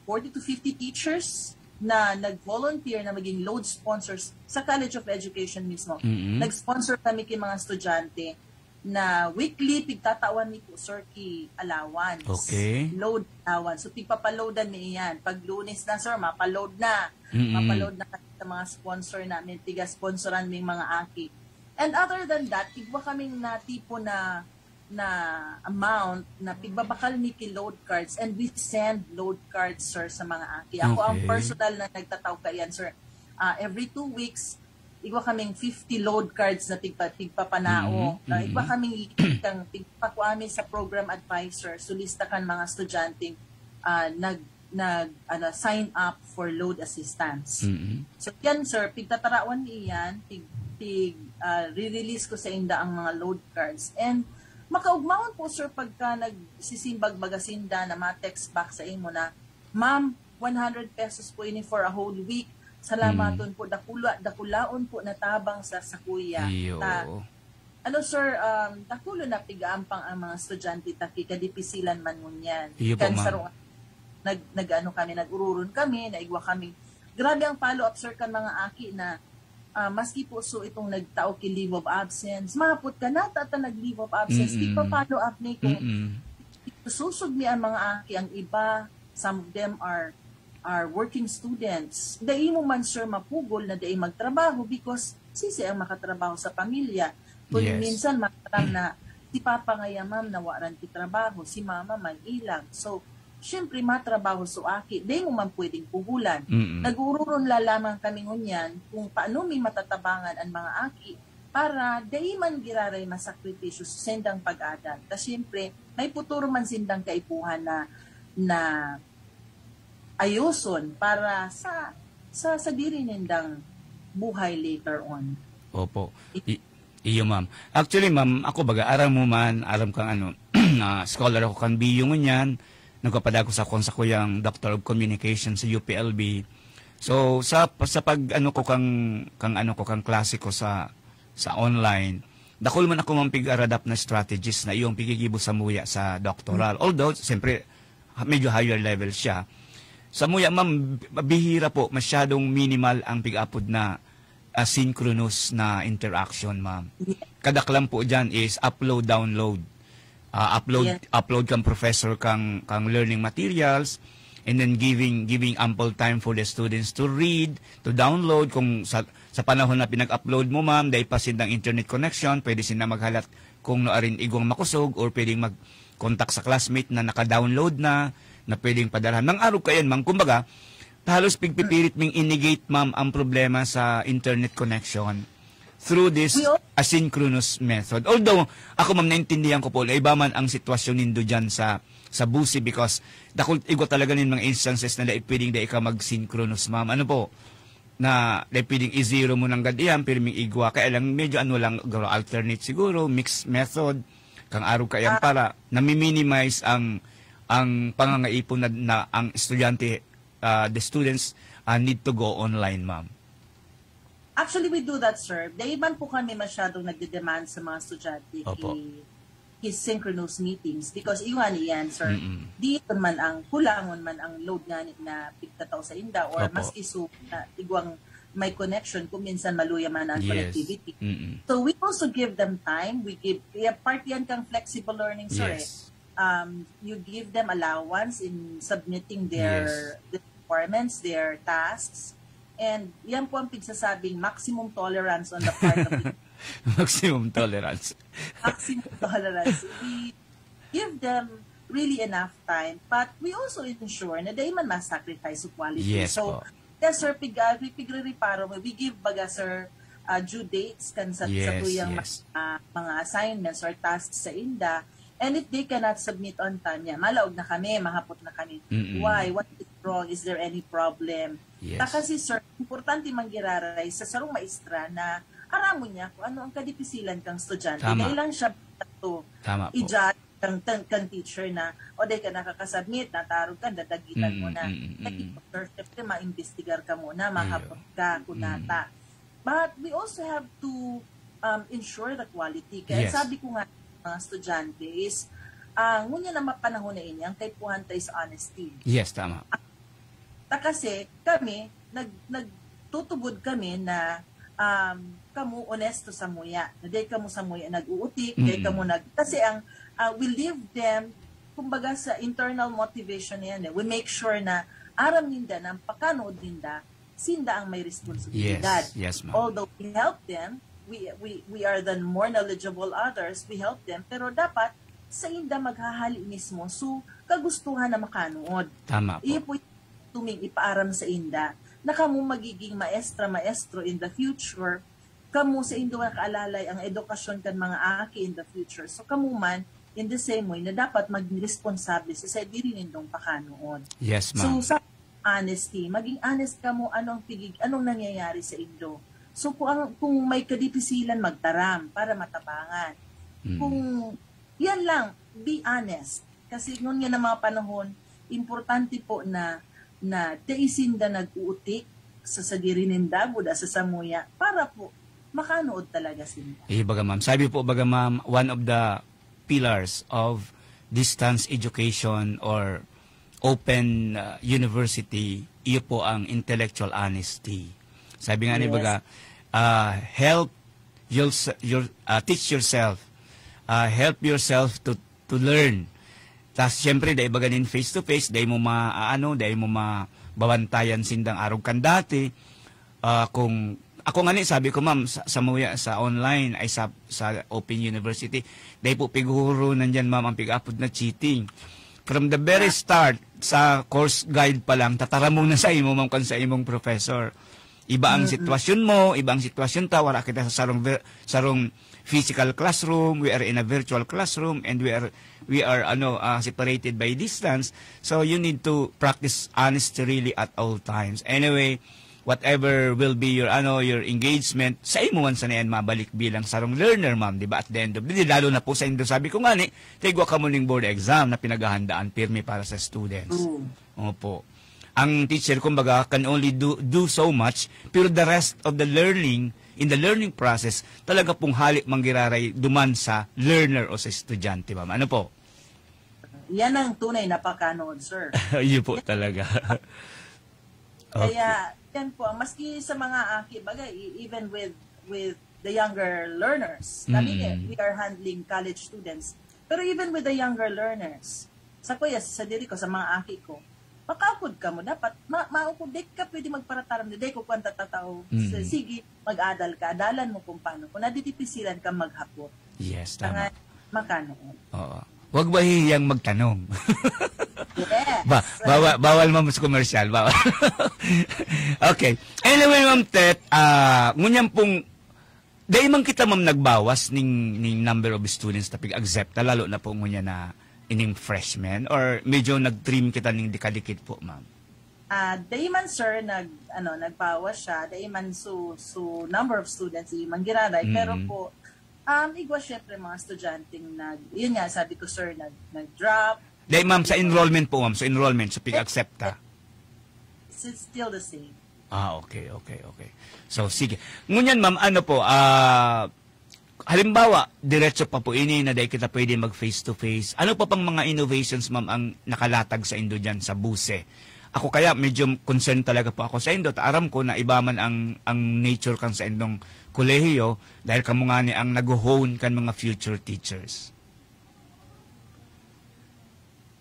forty to fifty teachers na nag-volunteer na maging load sponsors sa College of Education mismo. Mm-mm. Nag-sponsor kami kay mga estudyante na weekly pigtatawan mi po, sir, ki allowance. Okay. Load allowance. So, pigpapaloadan mi iyan. Pag Lunes na, sir, mapaload na. Mm-mm. Mapaload na kami sa mga sponsor namin. Tiga-sponsoran mi mga aki. And other than that, igwa kaming na tipo na na amount na pigbabakal mi ki load cards, and we send load cards, sir, sa mga aki. Ako ang Okay. personal na nagtataw kaiyan, sir. Ah, every two weeks, igwa kaming fifty load cards na tigpa, tigpapanao. Mhm, Ah, igwa mhm. kaming ikang tigpakua mi sa program advisor, solista kan mga estudyanteng ah, nag nag ano, sign up for load assistance. Mm-mm. So yan, sir, pigtatarawan mi iyan, pig, pig ah, re-release ko sa inda ang mga load cards. And makaugmaon po, sir, pagka nagsisimbag baga sinda na ma-text back sa imo na, "Ma'am, one hundred pesos po ini for a whole week. Salamaton Mm. po, dakula, dakulaon po na tabang sa sakuya." Iyo. Ta, ano, sir, um, dakulo na pig-aampang ang mga estudyante ta ki kadipisilan man ngunyan. Iyo po, Kan ma'am. sarong nag, nag-ano kami, nag-ururon kami, naigwa kami. Grabe ang follow-up, sir, kan mga aki na ah, maski po so itong nagtao ki leave of absence, mahapot ka, "Nata ta nag-leave of absence?" Mm-mm. Tigpa-follow up ni kung Mm-mm. susog ni ang mga aki, ang iba, some of them are are working students. Dai mo man, sir, mapugol na dai magtrabaho because sisi ang makatrabaho sa pamilya. Kung Yes. minsan, mataram na si Papa ngaya, ma'am, nawaran ki trabaho, si Mama may ilang. So, siyempre, matrabaho so aki, dai mo man pwedeng pugulan. Mm-mm. Nag-uururun la lamang kami ngunyan kung paano mi matatabangan an mga aki para dai man giraray masakripisyo sa sindang pag-adal. Ta siyempre, may puturo man sindang kaipuhan na, na ayoson para sa, sa sadiri nindang buhay later on. Opo. I-, iyo, ma'am. Actually, ma'am, ako baga, aram mo man, aram kang ano, ah, scholar ako kan B U ngunyan, nagpapadagos ako sa kuyang Doctor of Communication sa U P L B. So, sa, sa pag, ano ko kang, kang ano ko kang klase ko sa, sa online, dakul man ako mang pig-aradap na strategies na iyong pigigibo sa muya sa doctoral. Although, siyempre, ha-, medyo higher level siya. Sa muya, ma'am, bihira po, masyadong minimal ang pig-apod na asynchronous na interaction, ma'am. Kadaklan po dyan is upload, download. Ah, upload, Yes. upload kang professor kang, kang learning materials, and then giving, giving ample time for the students to read, to download. Kung sa, sa panahon na pinag-upload mo, ma'am, dai pa sindang internet connection, pwede sinda maghalat kung no arin igwang makosog or pwedeng mag-contact sa classmate na naka-download na, na pwedeng padalhan. Nang araw kayan, ma'am, kumbaga, halos pigpipirit ming i-negate, ma'am, ang problema sa internet connection through this We al- asynchronous method. Although, ako, ma'am, naintindihan ko po na iba man ang sitwasyon nindo dyan sa, sa busi because dakul, igwa talaga nin mga instances na dai pwedeng dai ka mag-synchronous, ma'am. Ano po? Na dai pwedeng i-zero mo nanggad iyan, pirming igwa. Kaya lang, medyo ano lang, garo alternate siguro, mixed method, kang araw kayan Ah. para nami-minimize ang, ang pangangaipon na, na ang estudyante, ah, the students, ah, need to go online, ma'am. Actually, we do that, sir. Dai man po kami masyadong nagde-demand sa mga estudyante Opo. ki, ki synchronous meetings because iwan iyan, sir. Mm-mm. Di man ang kulangon man ang load nga ni, na pigtatao sa inda or Opo. maski so na igwang may connection kung minsan maluya man ang Yes. connectivity. Mm-mm. So we also give them time. We give, kaya part yan kang flexible learning, sir, eh. Yes. Um, you give them allowance in submitting their, Yes. their requirements, their tasks, And yan po ang pigsasabing maximum tolerance on the part of the Maximum tolerance. maximum tolerance. We give them really enough time, but we also ensure na dai man ma-sacrifice sa quality. Yes So, po. Yes, sir, pig, uh, pigre-reparo mo. We give, baga, sir, uh, due dates kan sa, sa Yes, tuyang yes. mga, mga assignments or tasks sa inda. And if they cannot submit on time, yeah, malaog na kami, mahapot na kami. Mm-mm. Why? What is wrong? Is there any problem? Yes. Ta kasi, sir, importante manggiraray sa sarong maestra na aramon niya kung ano ang kadipisilan kang estudyante. Tama. Dahil lang siya to Tama po. i-judge kang, kang, kang teacher na, o dahil ka nakakasubmit, natarog ka, dadagitan mo Mm, na. mm, mm, Like, mm. Sir, syempre, maimbestigar ka muna, mahapot ka, kung Mm. nata. But we also have to um, ensure the quality. Kaya Yes. sabi ko nga, mga estudyante is, ah, ngunyan na mapanahon na ini, ang kaipuhan ta is honesty. Yes, tama. Ta kasi kami, nag, nagtutubod kami na um, kamo onesto sa muya. Na dahil kamo sa muya nag-uutik, dahil Mm. kamo nag... Kasi ang, ah, we leave them, kumbaga sa internal motivation na yan, eh. We make sure na aram ninda na ang pakanood ninda, sinda ang may responsibilidad. Yes, yes, ma'am. Although we help them, we, we, we are the more knowledgeable others, we help them, pero dapat sa inda maghahali mismo, so kagustuhan na makanood. Tama po. Iyo po tuming ipaaram sa inda na kamo magiging maestra, maestro in the future, kamo sa indo nakaalalay ang edukasyon kan mga aki in the future. So kamo man, in the same way, na dapat maging responsable sa sadiri nindong pakanood. Yes, So, ma'am. Sa honesty, maging honest kamo anong pigig, anong nangyayari sa indo. So, kung, ang, kung may kadipisilan, magtaram para matabangan. Mm. Kung, yan lang, be honest. Kasi ngunyan na mga panahon, importante po na, na dai sinda nag-uutik sa sadiri ninda, buda sa samuya, para po, makanood talaga sinda. Eh, baga ma'am. Sabi po, baga ma'am, one of the pillars of distance education or open uh, university, iyo po ang intellectual honesty. Sabi nga ni Yes. baga, uh, help your, your, uh, teach yourself. Uh, help yourself to to learn. Tas, syempre, dai baga nin face-to-face, dai mo ma-, ano, dai mo mababantayan sindang arog kan dati. Ah, kung, ako nga ni, sabi ko, ma'am, sa, sa muya, sa online, ay sa, sa Open University, dai po pighuhurunan dyan, ma'am, ang pig-apod na cheating. From the very start, sa course guide pa lang, tataramon na sa imo, ma'am, kan sa imong professor. Iba ang sitwasyon mo, iba ang sitwasyon ta, wala kita sa sarong vir-, sarong physical classroom, we are in a virtual classroom, and we are, we are, ano, ah, separated by distance. So you need to practice honesty really at all times. Anyway, whatever will be your, ano, your engagement, sa imo man sana yan mabalik bilang sarong learner, ma'am, di ba? At the end of the day, lalo na po sa indo, sabi ko nga ni, tigwa ka mo ning board exam na pinaghahandaan pirmi para sa students. True. Opo. Ang teacher, kumbaga, can only do, do so much, pero the rest of the learning, in the learning process, talaga pong hali manggiraray duman sa learner o sa estudyante, ma'am. Ano po? Yan ang tunay na pakanood, sir. Yun po talaga. Okay. Kaya, yan po, maski sa mga aki, bagay, e- even with with the younger learners, kami, Mm. we are handling college students, pero even with the younger learners, sa kuya, sa diri ko, sa mga aki ko, makaupod ka mo, dapat, ma maupod, di ka pwede magparataram na, di ko kwan tatatao. Mm. So, sige, mag-adal ka, adalan mo kung paano, kung nadidipisilan ka maghapot. Yes, Tanga, tama. Makanoon. Oo. Wag ba hihiyang magtanong? Yes. Ba, bawal, bawal, ma'am, sa commercial. Bawal. Okay. Anyway, Ma'am Tet, ah, ngunyan pong, dahil man kita, ma'am, nagbawas ning, ning number of students na pig-accept, lalo na po ngunyan na ining freshmen, or medyo nag-trim kita ning dikadikit po, ma'am? Ah, dai man, sir, nag ano, nagbawas siya. Dai man, so, so number of students, dai man giraray, pero Mm. po, um, igwa, syempre, mga estudyanteng nag, yun nga, sabi ko, sir, nag nag-drop. Dahil, ma'am, sa enrollment po, ma'am, sa enrollment, sa pig-accept ta. It's still the same. Ah, okay, okay, okay. So, sige. Ngunyan, ma'am, ano po, ah, halimbawa, diretso pa po ini na dahil kita pwede mag face to face. Ano pa pang mga innovations, ma'am, ang nakalatag sa indo dyan sa buse? Ako kaya medyo concerned talaga po ako sa indo. Ta aram ko na iba man ang, ang nature kan sa indong kolehiyo dahil kamo nga ni ang nag-hone kan mga future teachers.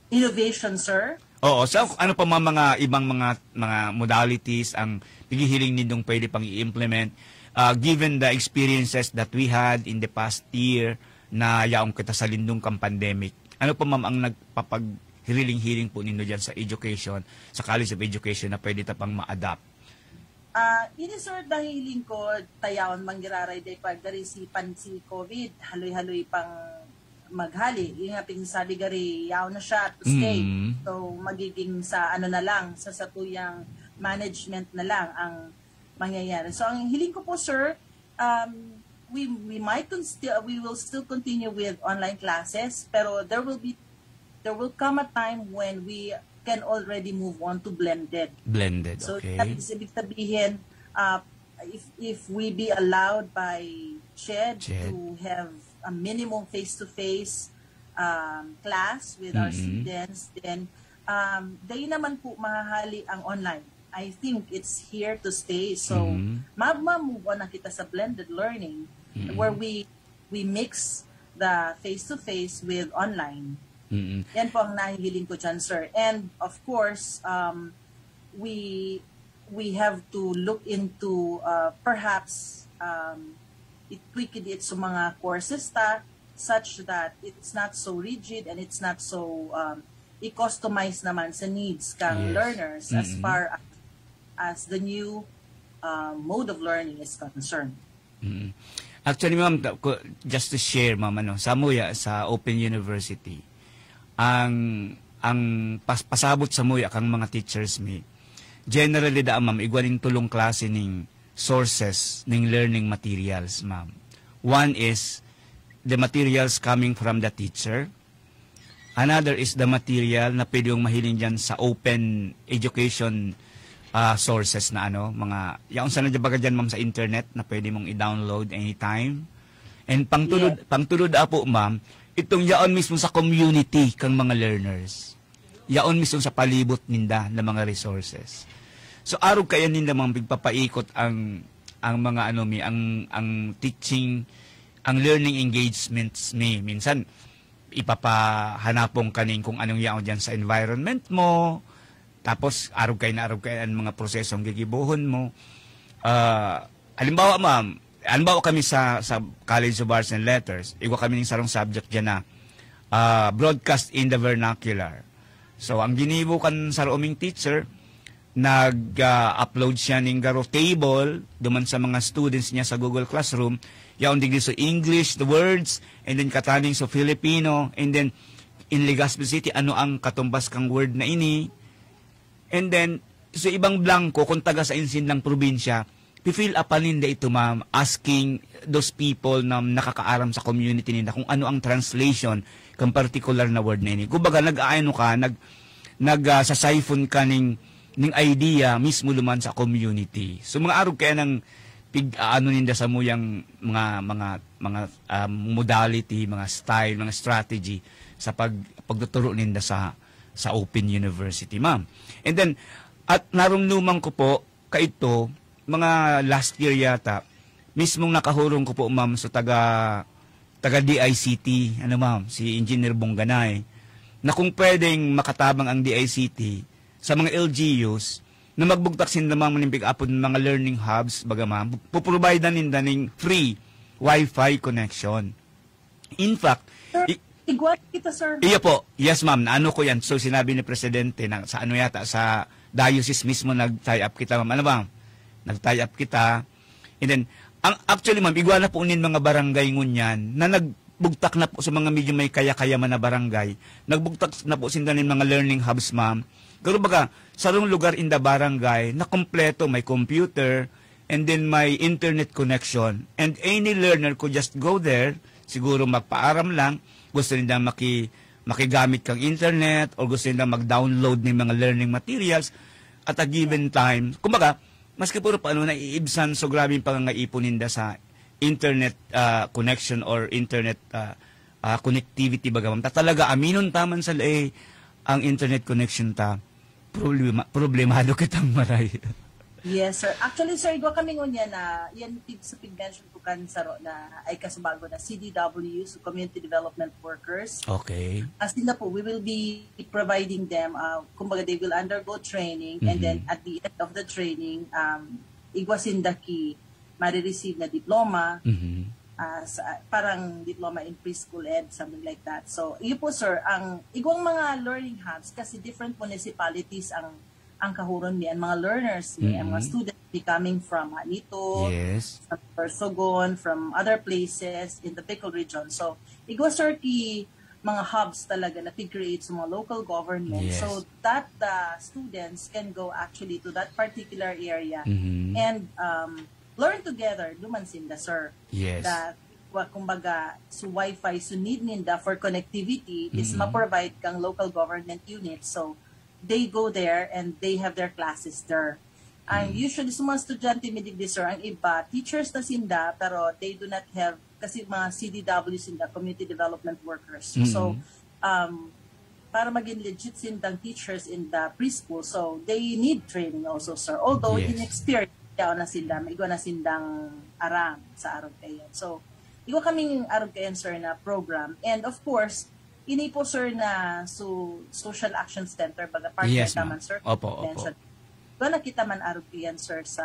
Innovation, sir? Oo, so ano pa mga, mga ibang mga, mga modalities ang pighihiling nindong pwede pang i-implement, ah, given the experiences that we had in the past year na yaong kita sa lindong kang pandemic? Ano pa, ma'am, ang nagpapaghiling-hiling po nindo diyan sa education, sa College of Education na pwede ta pang ma-adapt? Ah, ini, sir, dahil lingkod, tayaon man giraray day pag gari si pan si covid, haloy-haloy pang maghali. Yung nga pigsasabi gari, yaon na siya to stay. Mm. So, magiging sa ano na lang, sa satuyang management na lang ang mangyayari. So, ang hiling ko po, sir, um, we we might con- still we will still continue with online classes, pero there will be there will come a time when we can already move on to blended. Blended, So, okay. Ibig sabihin, uh, if if we be allowed by CHED, CHED. To have a minimum face-to-face um, class with our Mm-mm. Students, then um, day naman po mahahali ang online. I think it's here to stay. So, Mm-hmm. ma- ma-move on na kita sa blended learning Mm-hmm. where we we mix the face-to-face with online. Mm-mm. Yan po ang nahihiling ko dyan, sir. And of course, um, we we have to look into uh, perhaps um, itwikid it sa mga courses ta such that it's not so rigid and it's not so um, i-customize naman sa needs kang Yes. Learners as Mm-mm. far as, as the new uh, mode of learning is concerned. Mm. Actually, ma'am, ta- ko- just to share, ma'am, ano, sa muya, sa Open University, ang ang pas, pasabot sa muya kang mga teachers mi, generally da, ma'am, igwa ning tulong klase ning sources ning learning materials, ma'am. One is the materials coming from the teacher. Another is the material na pwede mong mahiling dyan sa open education ah, sources na ano, mga, yaon sana dyan baga dyan, ma'am, sa internet na pwede mong i-download anytime. And pangtulod, pangtulod apo, ma'am, itong yaon mismo sa community kang mga learners. Yaon mismo sa palibot ninda na mga resources. So, arog kaya ninda, ma'am, pigpapaikot ang, ang mga ano mi, ang, ang teaching, ang learning engagements mi. Minsan, ipapahanapon kaning kung anong yaon dyan sa environment mo, tapos arog kayo na arog kayo ang mga prosesong gigibohon mo. Ah, halimbawa, ma'am, halimbawa kami sa, sa College of Arts and Letters, igwa kami ning sarong subject dyan na ah, broadcast in the vernacular. So, ang ginibo kan sarooming teacher, nag-upload siya ning garo table duman sa mga students niya sa Google Classroom. Yaon digdi sa English, the words, and then kataning sa Filipino, and then in Legazpi City, ano ang katumbas kang word na ini? And then, sa ibang blanco, kung taga sa insin lang probinsya, pi-fill upan ninda ito, ma'am, asking those people na nakakaaram sa community ninda kung ano ang translation kang particular na word na ini. Kumbaga, nag-aano ka, nag, nag, ah, sa siphon ka ning, ning idea mismo duman sa community. So, mga arog kaya nang pig-aano ninda sa muyang mga, mga, mga, ah, modality, mga style, mga strategy sa pag, pagtuturo ninda sa, sa Open University, ma'am. And then, at narumduman ko po, kaito, mga last year yata, mismong nakahurong ko po, ma'am, sa taga, taga D I C T, ano, ma'am, si Engineer Bongganay, na kung pwedeng makatabang ang D I C T sa mga L G Us na magbugtak sinda, ma'am, ning pick-up mga learning hubs, baga, ma'am, puprovidean ninda ning free Wi-Fi connection. In fact, Sir, i- igwa kita, sir. Iyo po. Yes, ma'am. Naano ko yan. So, sinabi ni Presidente na sa ano yata, sa diocese mismo nag-tie up kita, ma'am. Ano ba? Nag-tie up kita. And then, ang, actually, ma'am, igwa na po nin mga barangay ngunyan na nagbugtak na po sa mga medyo may kaya-kaya man na barangay. Nagbugtak na po sinda nin mga learning hubs, ma'am. Pero baga, sarong lugar in the barangay na kompleto, may computer, and then may internet connection. And any learner could just go there, siguro magpaaram lang, gusto nila maki, makigamit kang internet or gusto nila mag-download ng mga learning materials at a given time. Kumbaga, maski puro paano naiibsan, so grabe yung pangangaipon ninda sa internet ah, connection or internet ah, ah, connectivity, baga, ma'am. Ta talaga, aminon taman sa lae ang internet connection ta. Problema, problemado kitang maray. Yes, sir. Actually, sir, igwa kami ngunyan na, yan pig-, sa pig-mention ko kan saro na, ay kasubago na C D W, so Community Development Workers. Okay. As in na po, we will be providing them, uh, kumbaga they will undergo training and then at the end of the training, um, igwa sinda ki marireceive na diploma, Mhm. ah, sa, parang diploma in preschool ed, something like that. So, iyo po, sir, ang igwang mga learning hubs, kasi different municipalities ang ang kahuron mi, ang mga learners mi, ang mga Mhm. students mi coming from Hanito, Yes. from Sorsogon, from other places in the Bicol region. So, igwa, sir, ki mga hubs talaga na pig-create sa mga local government. Yes. So that the students can go actually to that particular area Mhm. and um, learn together, duman sinda, sir. Yes. That, wa-, kumbaga, so wifi, so need ninda for connectivity is Mhm. ma-provide kang local government units. So, they go there and they have their classes there. Ang Mhm. usually sa mga estudyante mi digdi, sir, ang iba, teachers na sinda, pero they do not have, kasi mga C D W sinda, community development workers. So, Mhm. um, para maging legit sindang teachers in the preschool, so they need training also, sir. Although Yes. inexperienced yaon na sinda, may igwa na sindang aram sa arog kaiyan. So, igwa kaming arog kaiyan, sir, na program. And of course, ini po, sir, na so, social action center, baga partner Yes, ta ma'am. man, sir. Opo, opo. Mention. Igwa na kita man arog kaiyan, sir, sa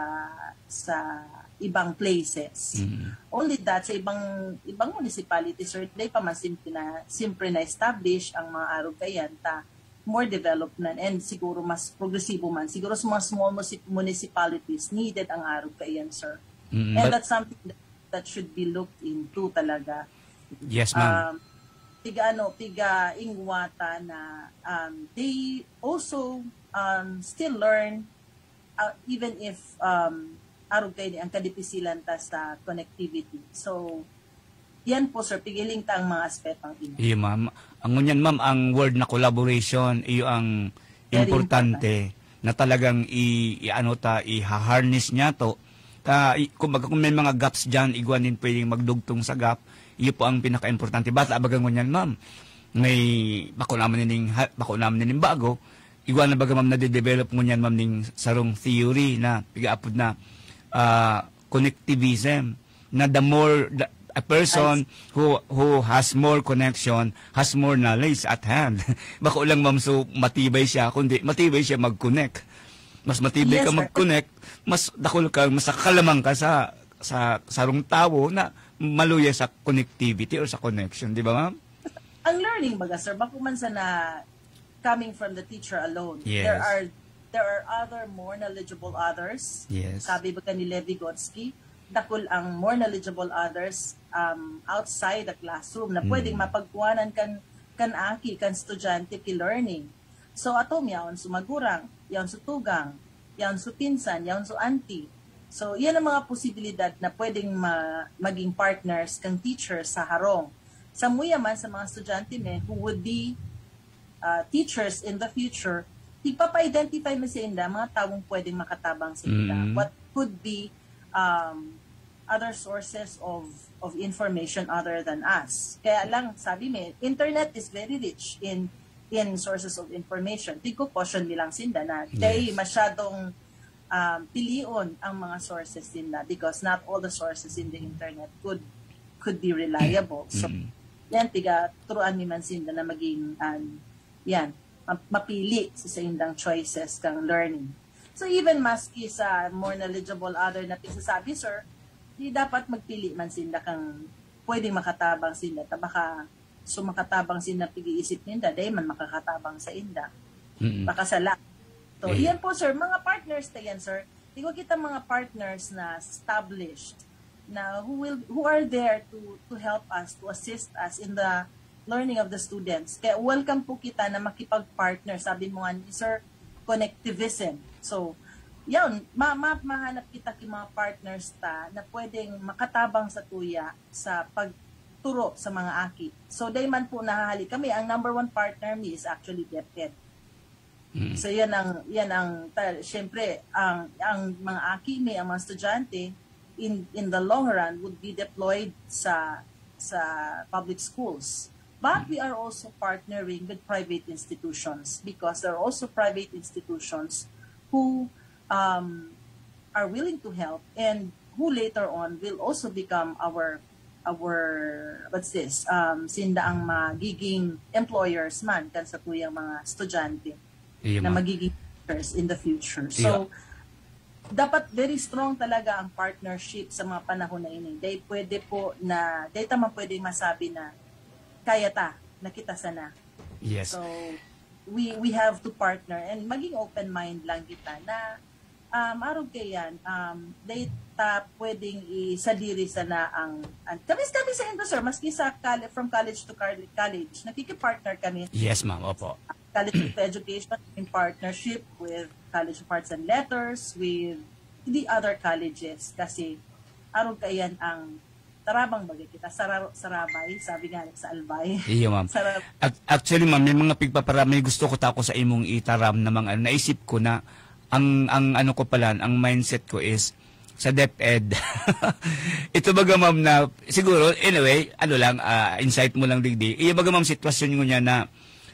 sa ibang places. Mm. Only that, sa ibang ibang municipality, sir, di pa man simpre na, simpre na establish ang mga arog kaiyan ta more development and siguro mas progresibo man. Siguro sa mga small musi-, municipalities, needed ang arog kaiyan, sir. Mm, And but- that's something that, that should be looked into talaga. Yes, ma'am. Um, piga ano, piga ingwata na um, they also um, still learn uh, even if um, arog kaini ang kadipisilan ta sa connectivity. So, yan po, sir, pigiling ta ang mga aspetong ini. Iyo, ma'am. Ang ngunyan, ma'am, ang word na collaboration, iyo ang Very importante na talagang i, i-ano ta, i-harness niya to. Ta, i, kumbaga, kung may mga gaps dyan, igwa nin pwedeng magdugtong sa gap, iyo po ang pinaka-importante. Bata, baga ngunyan, ma'am, may bako naman nining, ha- bako naman nining bago, igwa na baga, ma'am, nade-develop ngunyan, ma'am, ning sarong theory na pigaapod na ah, connectivism, na the more the, a person who who has more connection has more knowledge at hand. Bako lang, ma'am, so matibay siya, kundi matibay siya mag-connect. Mas matibay Yes, ka sir. Mag-connect, mas dakul ka, mas nakalamang ka sa sa sarong tawo na maluya sa connectivity or sa connection, di ba, ma'am? Ang learning, baga, sir, bako man sana coming from the teacher alone. Yes. There are there are other more knowledgeable others. Yes. Sabi baga ni Lev Vygotsky, dakul ang more knowledgeable others um, outside the classroom na Mm. pwedeng mapagkuhanan kan kan aki, kan estudyante ki learning. So, ato, yaon so magurang, yaon so tugang, yaon so pinsan, yaon so auntie. So, yan ang mga posibilidad na pwedeng ma- maging partners kang teacher sa harong. Samuya man sa mga estudyante mi who would be uh, teachers in the future, tigpapa-identify mi sa inda mga tawong pwedeng makatabang sa inda. Mm. What could be um, other sources of of information other than us. Kaya lang, sabi mi, internet is very rich in in sources of information. Tigko-caution mi lang sinda na dai Yes. masyadong um, pilion ang mga sources nila because not all the sources in the internet could could be reliable. So, Mm. yan, tiga turuan mi man sinda na maging, um, yan, ma- mapili sa saindang choices kang learning. So, even maski sa more knowledgeable other na pigsasabi, sir, di dapat magpili man sinda kang pwedeng makatabang sinda. Ta baka, so makatabang sinda pig-iisip ninda, dai man makakatabang sa inda. Mm. Baka sala. So, Eh. Yan po, sir. Mga partners ta yan, sir. Tigwa kita mga partners na established na who will who are there to to help us, to assist us in the learning of the students. Kaya welcome po kita na makipag-partner, sabi mo nga ni Sir, connectivism. So, yun, ma, ma, mahanap kita ki mga partners ta na pwedeng makatabang sa tuya sa pagturo sa mga aki. So, dai man po nahahali kami. Ang number one partner mi is actually DepEd. Mm. So, yan ang, yan ang, ta- syempre, ang, ang mga aki mi, ang mga estudyante, in, in the long run, would be deployed sa, sa public schools. But we are also partnering with private institutions because there are also private institutions who um, are willing to help and who later on will also become our our what's this um sinda ang magiging employers man kan sa tuyang mga estudyante Iyo, na ma'am. magiging teachers in the future. So dapat very strong talaga ang partnership sa mga panahon na ini. Dahil pwede po na, dahil tama pwede masabi na kaya ta, nakita sana. Yes. So we we have to partner and maging open mind lang kita na um, arog kaiyan, um, dahil ta pwedeng isadiri sana ang, ang kami, kami sa Indo, sir, maski sa colle- from college to car- college, nakikipartner kami Yes, ma'am. Opo. College of Education in partnership with College of Arts and Letters, with the other colleges kasi arog kaiyan ang tarabang bagay kita, sara- sarabay, sabi nga sa Albay. Iyo, ma'am. Sarab- Ac- Actually, ma'am, may mga pigpapara, may gusto ko tako sa imong itaram na mga ano, naisip ko na ang ang ano ko pala, ang mindset ko is sa DepEd. Ito baga, ma'am, na siguro, anyway, ano lang, ah, insight mo lang digdi. Iyo baga, ma'am, sitwasyon ko niya na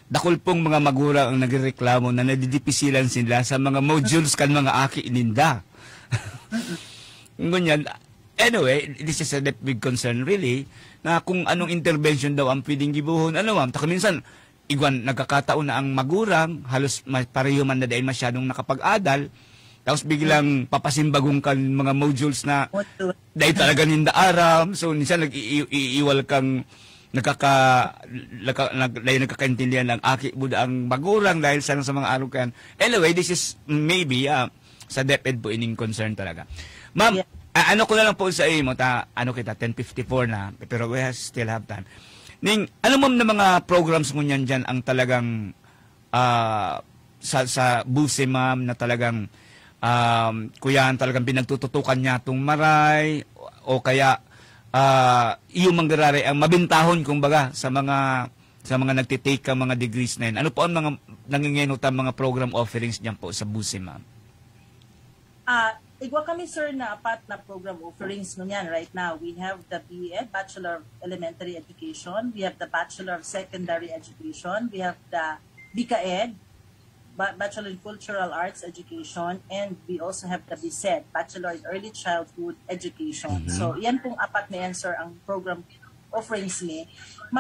dakul pong mga magurang ang nagrereklamo na nadidipisilan sila sa mga modules kan mga aki ninda. Ngunyan, anyway, this is a big concern really, na kung anong intervention daw ang pwedeng gibuhon. Ano, ma'am, taka minsan, igwan, nagkakataon na ang magurang, halos ma- pareho man na dahil masyadong nakapag-adal, tapos biglang papasimbagong kan mga modules na Module. dahil talaga ninda aram. So, minsan nag-iiwal kang nagkaka, nagka, nag, dahil nagkakaintindihan lang aki buda ang magurang dahil sana sa mga arog kan. Anyway, this is maybe ah, sa DepEd po ining concern talaga. Ma'am, Yeah. ah, ano ko na lang po sa imo, ta, ano kita, ten fifty-four na, pero we have, still have time. Ning, ano, ma'am, na mga programs ngunyan dyan ang talagang ah, sa sa buse, ma'am, na talagang um, kuyan talagang pinagtututukan niya tong maray o, o kaya ah, iyo manggararay ang mabintahon kumbaga sa mga sa mga nagtitake ka mga degrees na yun. Ano po ang mga nangingenot ang mga program offerings niyan po sa buse, ma'am? Ah, igwa kami, sir, na apat na program offerings ngunyan right now. We have the B.Ed, Bachelor of Elementary Education. We have the Bachelor of Secondary Education. We have the BCAEd, Ba- Bachelor in Cultural Arts Education. And we also have the BSED, Bachelor in Early Childhood Education. Mhm. So, yan pong apat na yan, sir, ang program offerings ni.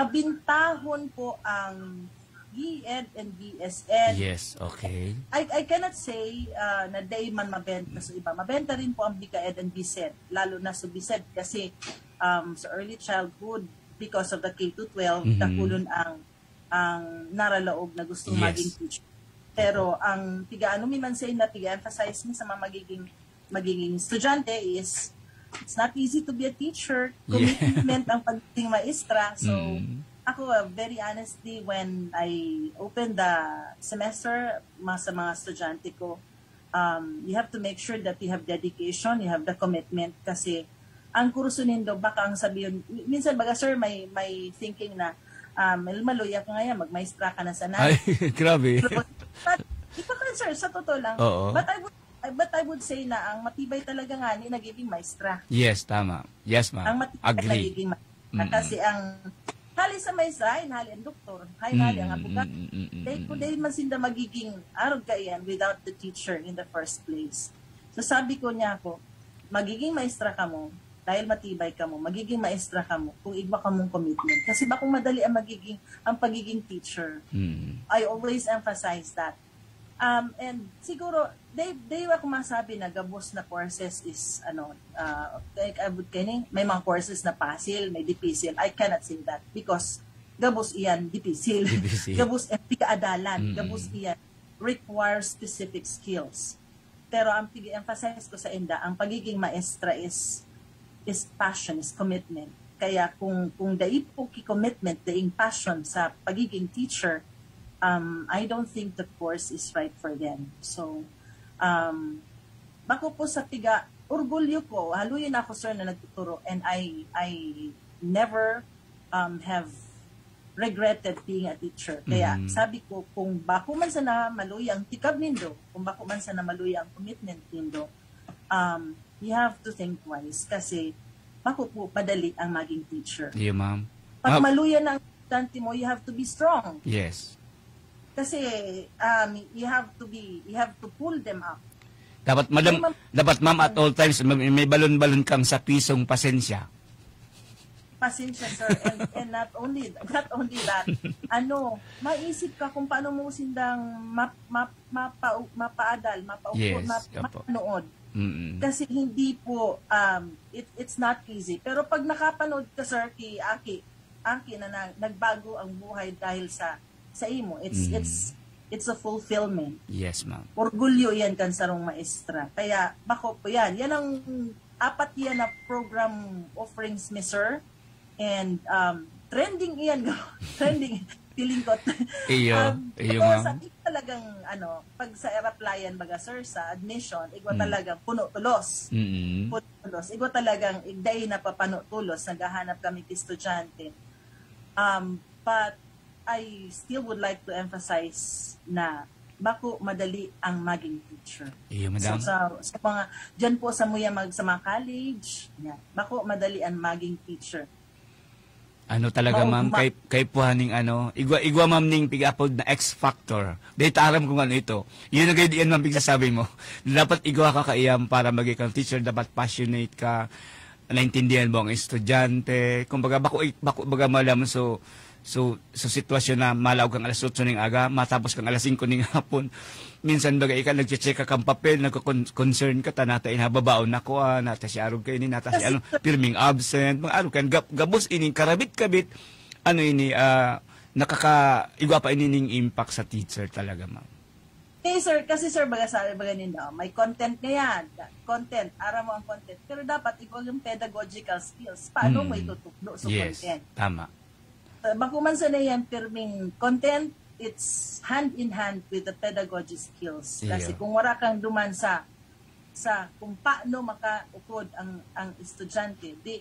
Mabintahon po ang B.Ed and BSEd. Yes, okay. I, I cannot say uh, na dai man mabenta sa iba. Mabenta rin po ang BCAEd and BSED, lalo na sa BSED kasi um, sa early childhood, because of the K to twelve, Mhm. dakulon ang ang naralaog na gustong Yes. maging teacher. Pero ang piga-ano mi man say na piga-emphasize mi sa mga magiging magiging estudyante is it's not easy to be a teacher. Yeah. Commitment ang pagiging maestra. So, Mm. ako, uh, very honestly, when I opened the semester, mga, sa mga estudyante ko, um, you have to make sure that you have dedication, you have the commitment kasi ang kurso nindo, baka ang sabihin, mi- minsan baga, sir, may, may thinking na, um, "El, maluya ka ngayon, magmaestra ka na sana." Ay, grabe. But, but, di ba, sir, sa totoo lang, Oo. but I would, but I would say na ang matibay talaga nga ni nagiging maestra. Yes, tama. Yes, ma'am. Ang matibay Agree. Nagiging maestra. Mm-mm. Kasi ang hali sa maestra, ay hali ang doktor, ay hali ang Mm, abogado. mm, mm, mm, Dahil kung mm. dahil man sinda magiging arog kaiyan without the teacher in the first place. So sabi ko niya ako, magiging maestra ka mo dahil matibay ka mo, magiging maestra ka mo kung igwa ka mong commitment. Kasi bakong madali ang magiging ang pagiging teacher. Mm. I always emphasize that. Um, and siguro, they, they ako masabi na gabos na courses is, ano, uh, like, I would, kani, may mga courses na pasil, may dipisil. I cannot say that because gabos iyan, dipisil. Dipisil. Gabos eh, piga-adalan. Mm. Gabos iyan requires specific skills. Pero ang pig-emphasize ko sa inda, ang pagiging maestra is is passion, is commitment. Kaya kung kung dai po ki commitment, daing passion sa pagiging teacher, um, I don't think the course is right for them. So, um, bako po sa piga, orgulyo ko, haluyon ako, sir, na nagtuturo, and I I never um, have regretted being a teacher. Kaya Mhm. sabi ko, kung bako man sana maluya ang tikab nindo, kung bako man sana maluya ang commitment nindo, um, you have to think twice kasi bako po madali ang maging teacher. Iyo, ma'am. Pag Ah, maluya na ang estudyante mo, you have to be strong. yes. Kasi um, you have to be, you have to pull them up. Dapat, madam, Ay, ma'am. Dapat, ma'am, at all times, may, may balon-balon kang sakrisong pasensya. Pasensya, sir. And, and not only not only that, ano, maisip ka kung paano mo sindang map, map, mapa, mapaadal, mapaupod, Yes, map, opo. mapanood. Mm. Kasi hindi po, um, it, it's not easy. Pero pag nakapanood ka, sir, ki Aki, Aki na, na nagbago ang buhay dahil sa sa imo, it's Mm. it's it's a fulfillment. Yes, ma'am. Orgulyo yan kan sarong maestra. Kaya bako po yan. Yan ang apat yan na program offerings mi, sir. And um, trending iyan. Trending. Feeling ko. Iyo, Um, iyo, pero ma'am. Sa igwa talagang, ano, pag sa Eraplayan, baga, sir, sa admission, igwa Mm. talagang puno tulos. Mm. Puno tulos. Igwa talagang igday na papano tulos. Naghahanap kami ki estudyante. Um, but I still would like to emphasize na bako madali ang maging teacher. Iyo, madam. So, sa, sa mga, dyan po sa muya mag, sa mga college, yan. Bako madali ang maging teacher. Ano talaga, Mao- ma'am, ma- kay, kay puhaning ano, igwa, igwa, ma'am, ning pig-apod na X factor. Dahil aram kung ano ito. Yun ang ganyan, ma'am, pigsasabi mo. Dapat igwa ka kaiyam para maging kang teacher, dapat passionate ka, naintindihan mo ang estudyante. Kumbaga, bako, bako, baga, madam, so, so, so sitwasyon na malaog kang alas otso ning aga, matapos kang alas singko ning hapon. Minsan, baga, ikaw, nagche-check ka kang papel, nagko-con-, concern ka, ta nata inhababaon na ko, ah, nata si arog kayo, nata si Kasi ano, pirming absent, mga arog kayo, gab-, gabos ini, karabit-kabit, ano ini, ah, nakaka-, igwa pa ini ning impact sa teacher talaga, ma'am. Okay, sir. Kasi, sir, baga sabi, baga ninda, may content na yan. Content, aram mo ang content. Pero dapat, ikaw yung pedagogical skills. Paano mo Mm. Itutukdo sa Yes, content? Tama. Uh, bako man sana yan, pirming content, it's hand in hand with the pedagogy skills. Kasi Iya. Kung wala kang duman sa sa kung paano makaukod ang ang estudyante, di,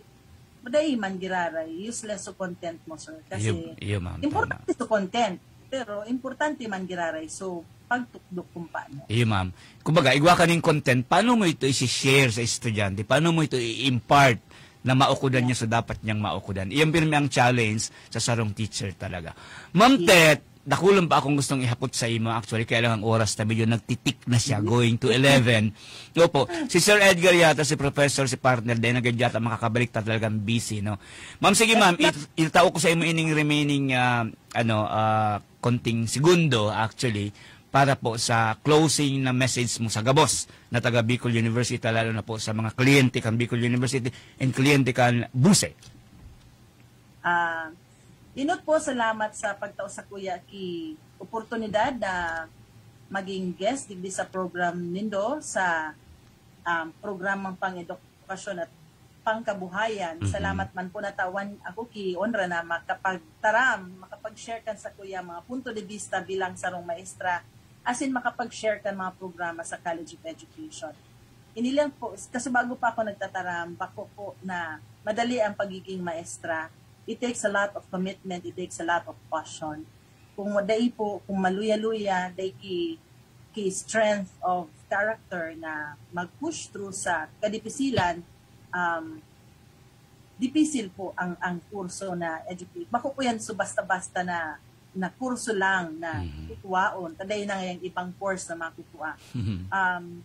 madali man giraray, useless so content mo, sir. Kasi Iyo, iyo, ma'am, importante so content, pero importante man giraray so pagtukdo kung paano. Iyo, ma'am. Kumbaga, igwa ka ning content, paano mo ito isi-share sa estudyante? Paano mo ito i-impart na maukudan niya sa dapat niyang maukudan? Iyan pirmi ang challenge sa sarong teacher talaga. Ma'am Tet, dakulang pa akong gustong ihapot sa imo. Actually, kaya lang ang oras na medyo nagtitik na siya, going to eleven. Opo, si Sir Edgar yata, si Professor, si partner, dahil na yata makakabalik ta, talagang busy, no? Ma'am, sige, ma'am, it- itao ko sa imo ining remaining, ah, ano, ah, konting segundo, actually, para po sa closing na message mo sa gabos na taga Bicol University, lalo na po sa mga kliyente kan Bicol University and kliyente kan buse. Ah, inot po, salamat sa pagtao sa kuya ki oportunidad na maging guest digdi sa program nindo sa, um, programang pang-edukasyon at pangkabuhayan. Mhm. Salamat man po natawan ako ki onra na makapagtaram, makapag-share kan sa kuya mga punto de vista bilang sarong maestra, asin makapag-share kan mga programa sa College of Education. Ini lang po, kasi bago pa ako nagtataram, bako po na madali ang pagiging maestra. It takes a lot of commitment, it takes a lot of passion. Kung dai po, kung maluya-luya, dai ki, ki strength of character na mag-push through sa kadipisilan, um, dipisil po ang, ang kurso na educate. Bako po yan so basta-basta na, na kurso lang na Mhm. kukuhaon. Taday na ngayang ibang course na makukuha. Um,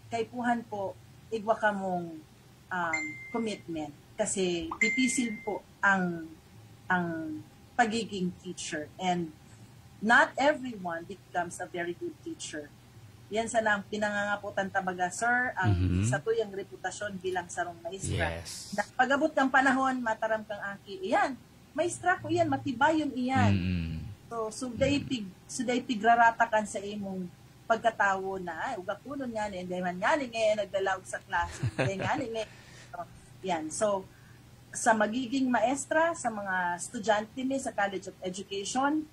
kaipuhan po, igwa kamong, um, commitment. Kasi dipisil po ang, ang pagiging teacher. And not everyone becomes a very good teacher. Yan sana ang pinangangapotan ta baga, sir, ang Mhm. satuyang reputasyon bilang sarong maestra. Yes. Na pag-abot kang panahon, mataram kang aki, iyan, maestra ko iyan, matibayon iyan. Mm-mm. So, so day pig, so day pigraratakan sa imong pagkatawo na, ay, ugakunon nga ni, hindi man nga ni, ngayon naglalaog sa klase, hindi nga ni, ngayon. So, yan. So, sa magiging maestra, sa mga estudyante mi sa College of Education,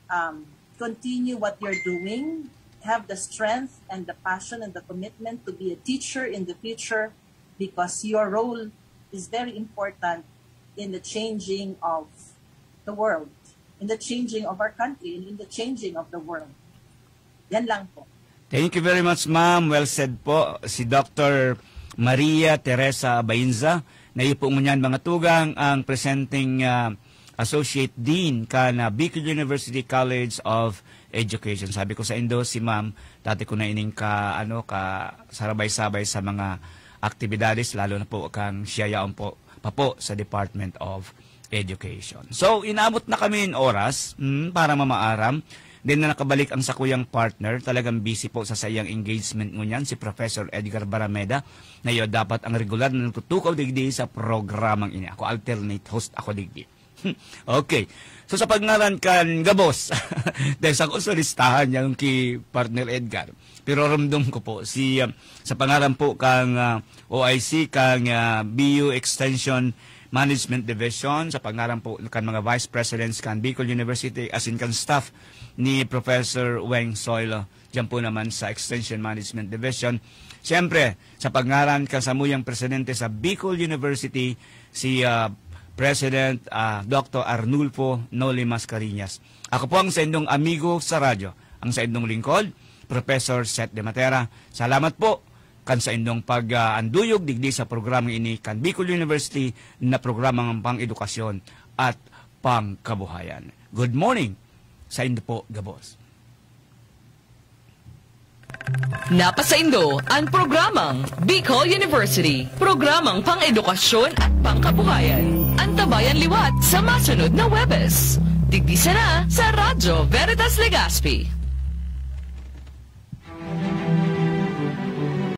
um, continue what you're doing, have the strength and the passion and the commitment to be a teacher in the future because your role is very important in the changing of the world, in the changing of our country, and in the changing of the world. Yan lang po. Thank you very much, ma'am. Well said po. Si Doctor Maria Teresa Bainza, na iyo po ngunyan, mga tugang, ang presenting, ah, Associate Dean kan, ah, Bicol University College of Education. Sabi ko saindo, si Ma'am, dati ko na ining ka, ano, ka sarabay-sabay sa mga aktibidades, lalo na po kan siya yaon po, pa po sa Department of Education. So, inabot na kami in oras, mm, para mamaaram. Then na nakabalik ang sakuyang partner, talagang busy po sa saiyang engagement ngunyan, si Professor Edgar Barameda, na iyo dapat ang regular na nagtutukaw digdi sa programang ini. Ako, alternate host ako digdi. Okay. So, sa pagnaran kan gabos, dahil sa ko sa listahan niya yung ki Partner Edgar. Pero rumdom ko po, si, ah, sa pangaran po kang, ah, O I C, kang, ah, B U Extension Management Division, sa pangaran po kan mga Vice Presidents kan Bicol University, as in kan staff ni Professor Weng Soylo, diyan po naman sa Extension Management Division. Siyempre, sa pangaran kan samuyang presidente sa Bicol University, si, ah, President, ah, Doctor Arnulfo Noli Mascarenhas. Ako po ang saindong amigo sa radyo, ang saindong lingkod, Professor Seth de Matera. Salamat po kan saindong pag-aanduyog digdi sa programang ini kan Bicol University na programang pang-edukasyon at pangkabuhayan. Good morning saindo po, gabos. Napasaindo ang programang Bicol University, programang pang-edukasyon at pangkabuhayan. Antabayan liwat sa masunod na Huwebes. Digdi sana sa Radyo Veritas Legazpi.